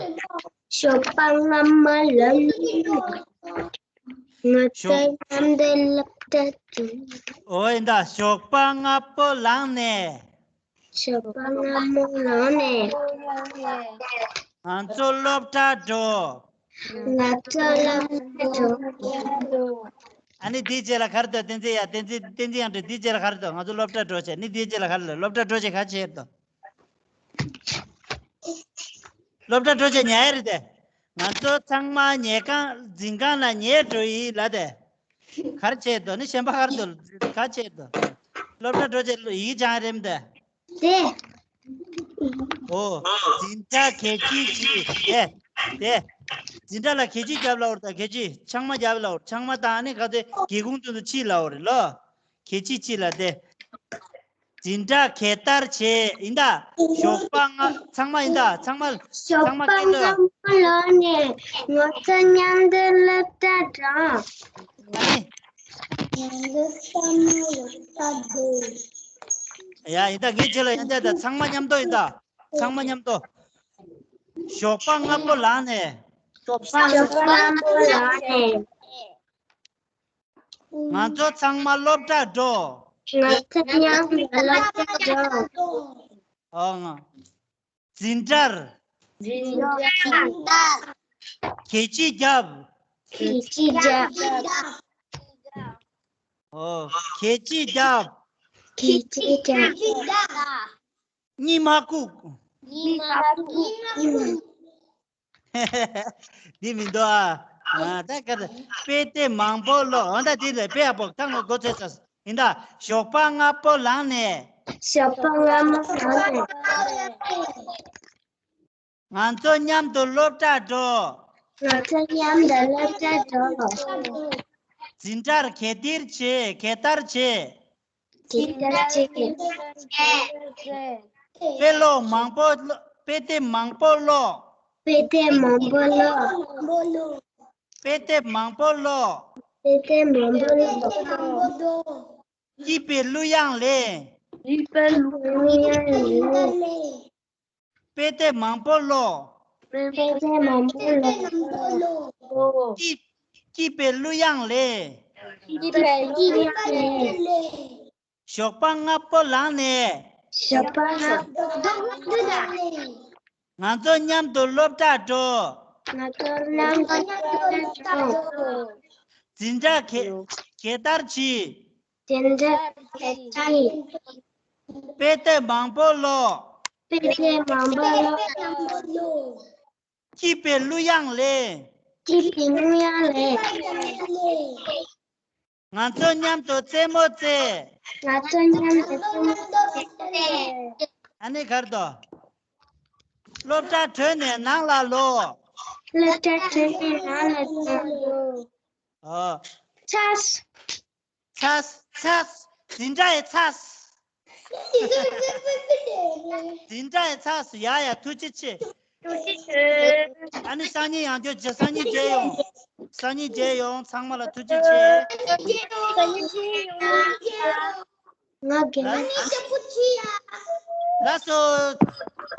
ཞོགས་པ་སྔ་མོ་ལ་ལུ། ང་ཚོ་མཉམ་དུ་སློབ་གྲྭ་འགྲོ། འོ་ཡིན་ད། ཞོགས་པ་སྔ་པོ་ལངས་ནས། ཞོགས་པ་སྔ་མོ་ལངས་ནས། ང་ཚོ་སློབ་གྲྭ་འགྲོ། ང་ཚོ་སློབ་གྲྭ་འགྲོ། ཨ་ནི་དེའི་རྗེས་ལ་ག་རེ་འདུག་བསྟན་འཛིན། ཡ་བསྟན་འཛིན། བསྟན་འཛིན་དབྱངས་སྒྲོལ། དེའི་རྗེས་ལ་ག་རེ་འདུག་ང་ཚོ་སློབ་གྲྭ་འགྲོ་བྱས། ནི་དེའི་རྗེས་ལ་ག་རེ་ལབ། སློབ་གྲྭ་འགྲོ་བྱས་ག་བྱས་འདུག་སློབ་གྲྭ་འགྲོ་བྱས་ཉལ་ཡ་རེད་དེ། ང་ཚོ་ཚང་མ་ཉལ་ཁང་འཛིན་ཁང་ལ་ཉལ་འགྲོ་ཡི་ལབ་དེ། ག་རེ་བྱས་འདུག་ནི་གཞན་པ་ག་རེ་འདུག་ག་བྱས་འདུག་སློབ་གྲྭ་འགྲོ་བྱས་ཡི་གེ་སྦྱང་ཡ་རེད་དེ། དེ། ཨོ། འཛིན་གྲྭ་གལ་ཆེ་ཆེ། ཨེ། དེ། འཛིན་གྲྭ་ལ་གལ་ཆེ་རྒྱབ་ལབ་པ་རེད་ད། གལ་ཆེ། ཚང་མ་རྒྱབ་ལབ་པ་རེད། ཚང་མ་དང་ནི་ག་ཚོད་སྒེའུ་ཁུང་དུ་ཕྱིན་ལབ་པ་རེད་ལོ། གལ་ཆེ་ཕྱིན་ལབ་དེ། འཛིན་གྲྭ་གད་བདར་བྱས་ཡིན་ད། ཞོགས་པ་སྔ་ཚང་མ་ཡིན་ད། ཚང་མ་ཚང་མ་སྐད་ལོ། ཞོགས་པ་སྔ་མོ་ལངས་ནས་ང་ཚོ་མཉམ་དུ་སློབ་གྲྭ་འགྲོ། ཨ་ནི། ཡ་ཡིན་ད། ངས་བྱས་ལ་ཡིན་ད། ད་ཚང་མ་མཉམ་དུ་ཡིན་ད། ཚང་མ་མཉམ་དུ། ཞོགས་པ་སྔ་པོ་ལངས་ནས། ཞོགས་པ་སྔ་པོ་ལངས་ནས། ང་ཚོ་ཚང་མ་སློབ་གྲྭ་འགྲོ། ང་ཚོ་མཉམ་དུ་སློབ་གྲྭ་འགྲོ། ཨང་། འཛིན་གྲྭར། འཛིན་གྲྭར། གད་ཕྱིས་བརྒྱབ། གད་ཕྱིས་བརྒྱབ། ཨོ། གད་ཕྱིས་བརྒྱབ། གད་ཕྱིས་བརྒྱབ། གཉིད་མ་ཁུག་གཉིད་མ་ཁུག་འདི་མི་འདུག་ཨ། ཨ་ད་ག་རེ། དཔེ་དེབ་མང་པོ་ཀློག་འོ་ད་དེ་ལས་དཔེ་ཡག་པོ་ད་ངོ་མགོ་ཚོས་ཚར་ཡིན་ད། ཞོགས་པ་སྔ་པོ་ལངས་ནས། ཞོགས་པ་སྔ་མོ་ལངས་ནས། ང་ཚོ་མཉམ་དུ་སློབ་གྲྭར་འགྲོ། ང་ཚོ་མཉམ་དུ་སློབ་གྲྭར་འགྲོ། འཛིན་གྲྭར་གད་བདར་བྱེད། གད་བདར་བྱེད། འཛིན་གྲྭར་གད་བདར་བྱེད། དཔེ་ཀློག་མང་པོ་ཀློག་དཔེ་དེབ་མང་པོ་ཀློག་དཔེ་དེབ་མང་པོ་ཀློག་དཔེ་དེབ་མང་པོ་ཀློག་དཔེ་དེབ་མང་པོ་ཀློག་སྐྱིད་པའི་གླུ་དབྱངས་ལེན། སྐྱིད་པའི་གླུ་དབྱངས་ལེན། དཔེ་དེབ་མང་པོ་ཀློག་དཔེ་དེབ་མང་པོ་ཀློག་སྐྱིད། སྐྱིད་པའི་གླུ་དབྱངས་ལས། སྐྱིད་པའི་གླུ་དབྱངས་ལས། ཞོགས་པ་སྔ་པོ་ལངས་ནས། ཞོགས་པ་སྔ་པོ་ལངས་ནས། ང་ཚོ་མཉམ་དུ་སློབ་གྲྭར་འགྲོ། ང་ཚོ་མཉམ་དུ་སློབ་གྲྭར་འགྲོ། འཛིན་གྲྭ་གད་གད་བདར་གྱིས། འཛིན་གྲྭ་གད་བདར་གྱིས། དཔེ་དེབ་མང་པོ་ཀློག་དཔེ་དེབ་མང་པོ་ཀློག་སྐྱིད་པའི་གླུ་དབྱངས་ལས། སྐྱིད་པའི་གླུ་དབྱངས་ལས། ང་ཚོ་མཉམ་དུ་རྩེད་མོ་རྩེ། ང་ཚོ་མཉམ་དུ་རྩེད་མོ་རྩེ། ཨ་ནི་གར་དོ། སློབ་གྲྭ་གྲོལ་ནས་ནང་ལ་ལོག་སློབ་གྲྭ་གྲོལ་ནས་ནང་ལ་ལོག་ཨོ། ཚས། ཚས། ཚས། འཛིན་གྲྭ་ཡི་ཚས། འཛིན་གྲྭ་ཡི་ཚས། ཡ་ཡ། ཐུགས་རྗེ་ཆེ། ཐུགས་རྗེ་ཆེ། ཨ་ནི་སང་ཉིན་ཡང་བསྐྱར་མཇལ། སང་ཉིན་མཇལ་ཡོང་། སང་ཉིན་མཇལ་ཡོང་། ཚང་མ་ལ་ཐུགས་རྗེ་ཆེ། སང་ཉིན་མཇལ་ཡོང་། ང་རྒན་ལགས། ལགས་སོ།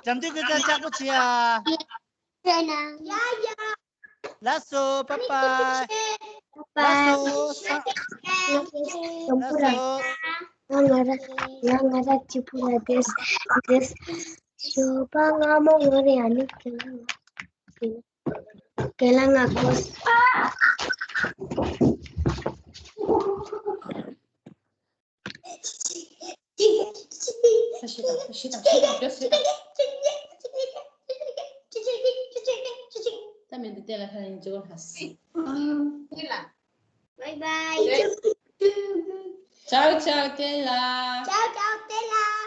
འགྲམ་དུས་ཀྱི་ཚ་ཅག་པོ་བྱེད་ཡ། ཡ་ཡ། ལགས་སོ། པ་པ། ལགས་སོ། ལགས་སོ། ང་ང་ར་ང་ང་ར་གཅིག་པུ་ལ་བསྡད་བསྡད། ཞོགས་པ་སྔ་མོ་ངོ་རེ་ཨ་ནི་རྒན་ལགས་ང་རྒན་ལགས་ང་གོ་ད་མི་འདི་ལྟ་ལ་ཁ་ཡིན་ཅོ་ཧ་སི། Bye bye. Ciao, ciao, Stella. Ciao, ciao, Stella.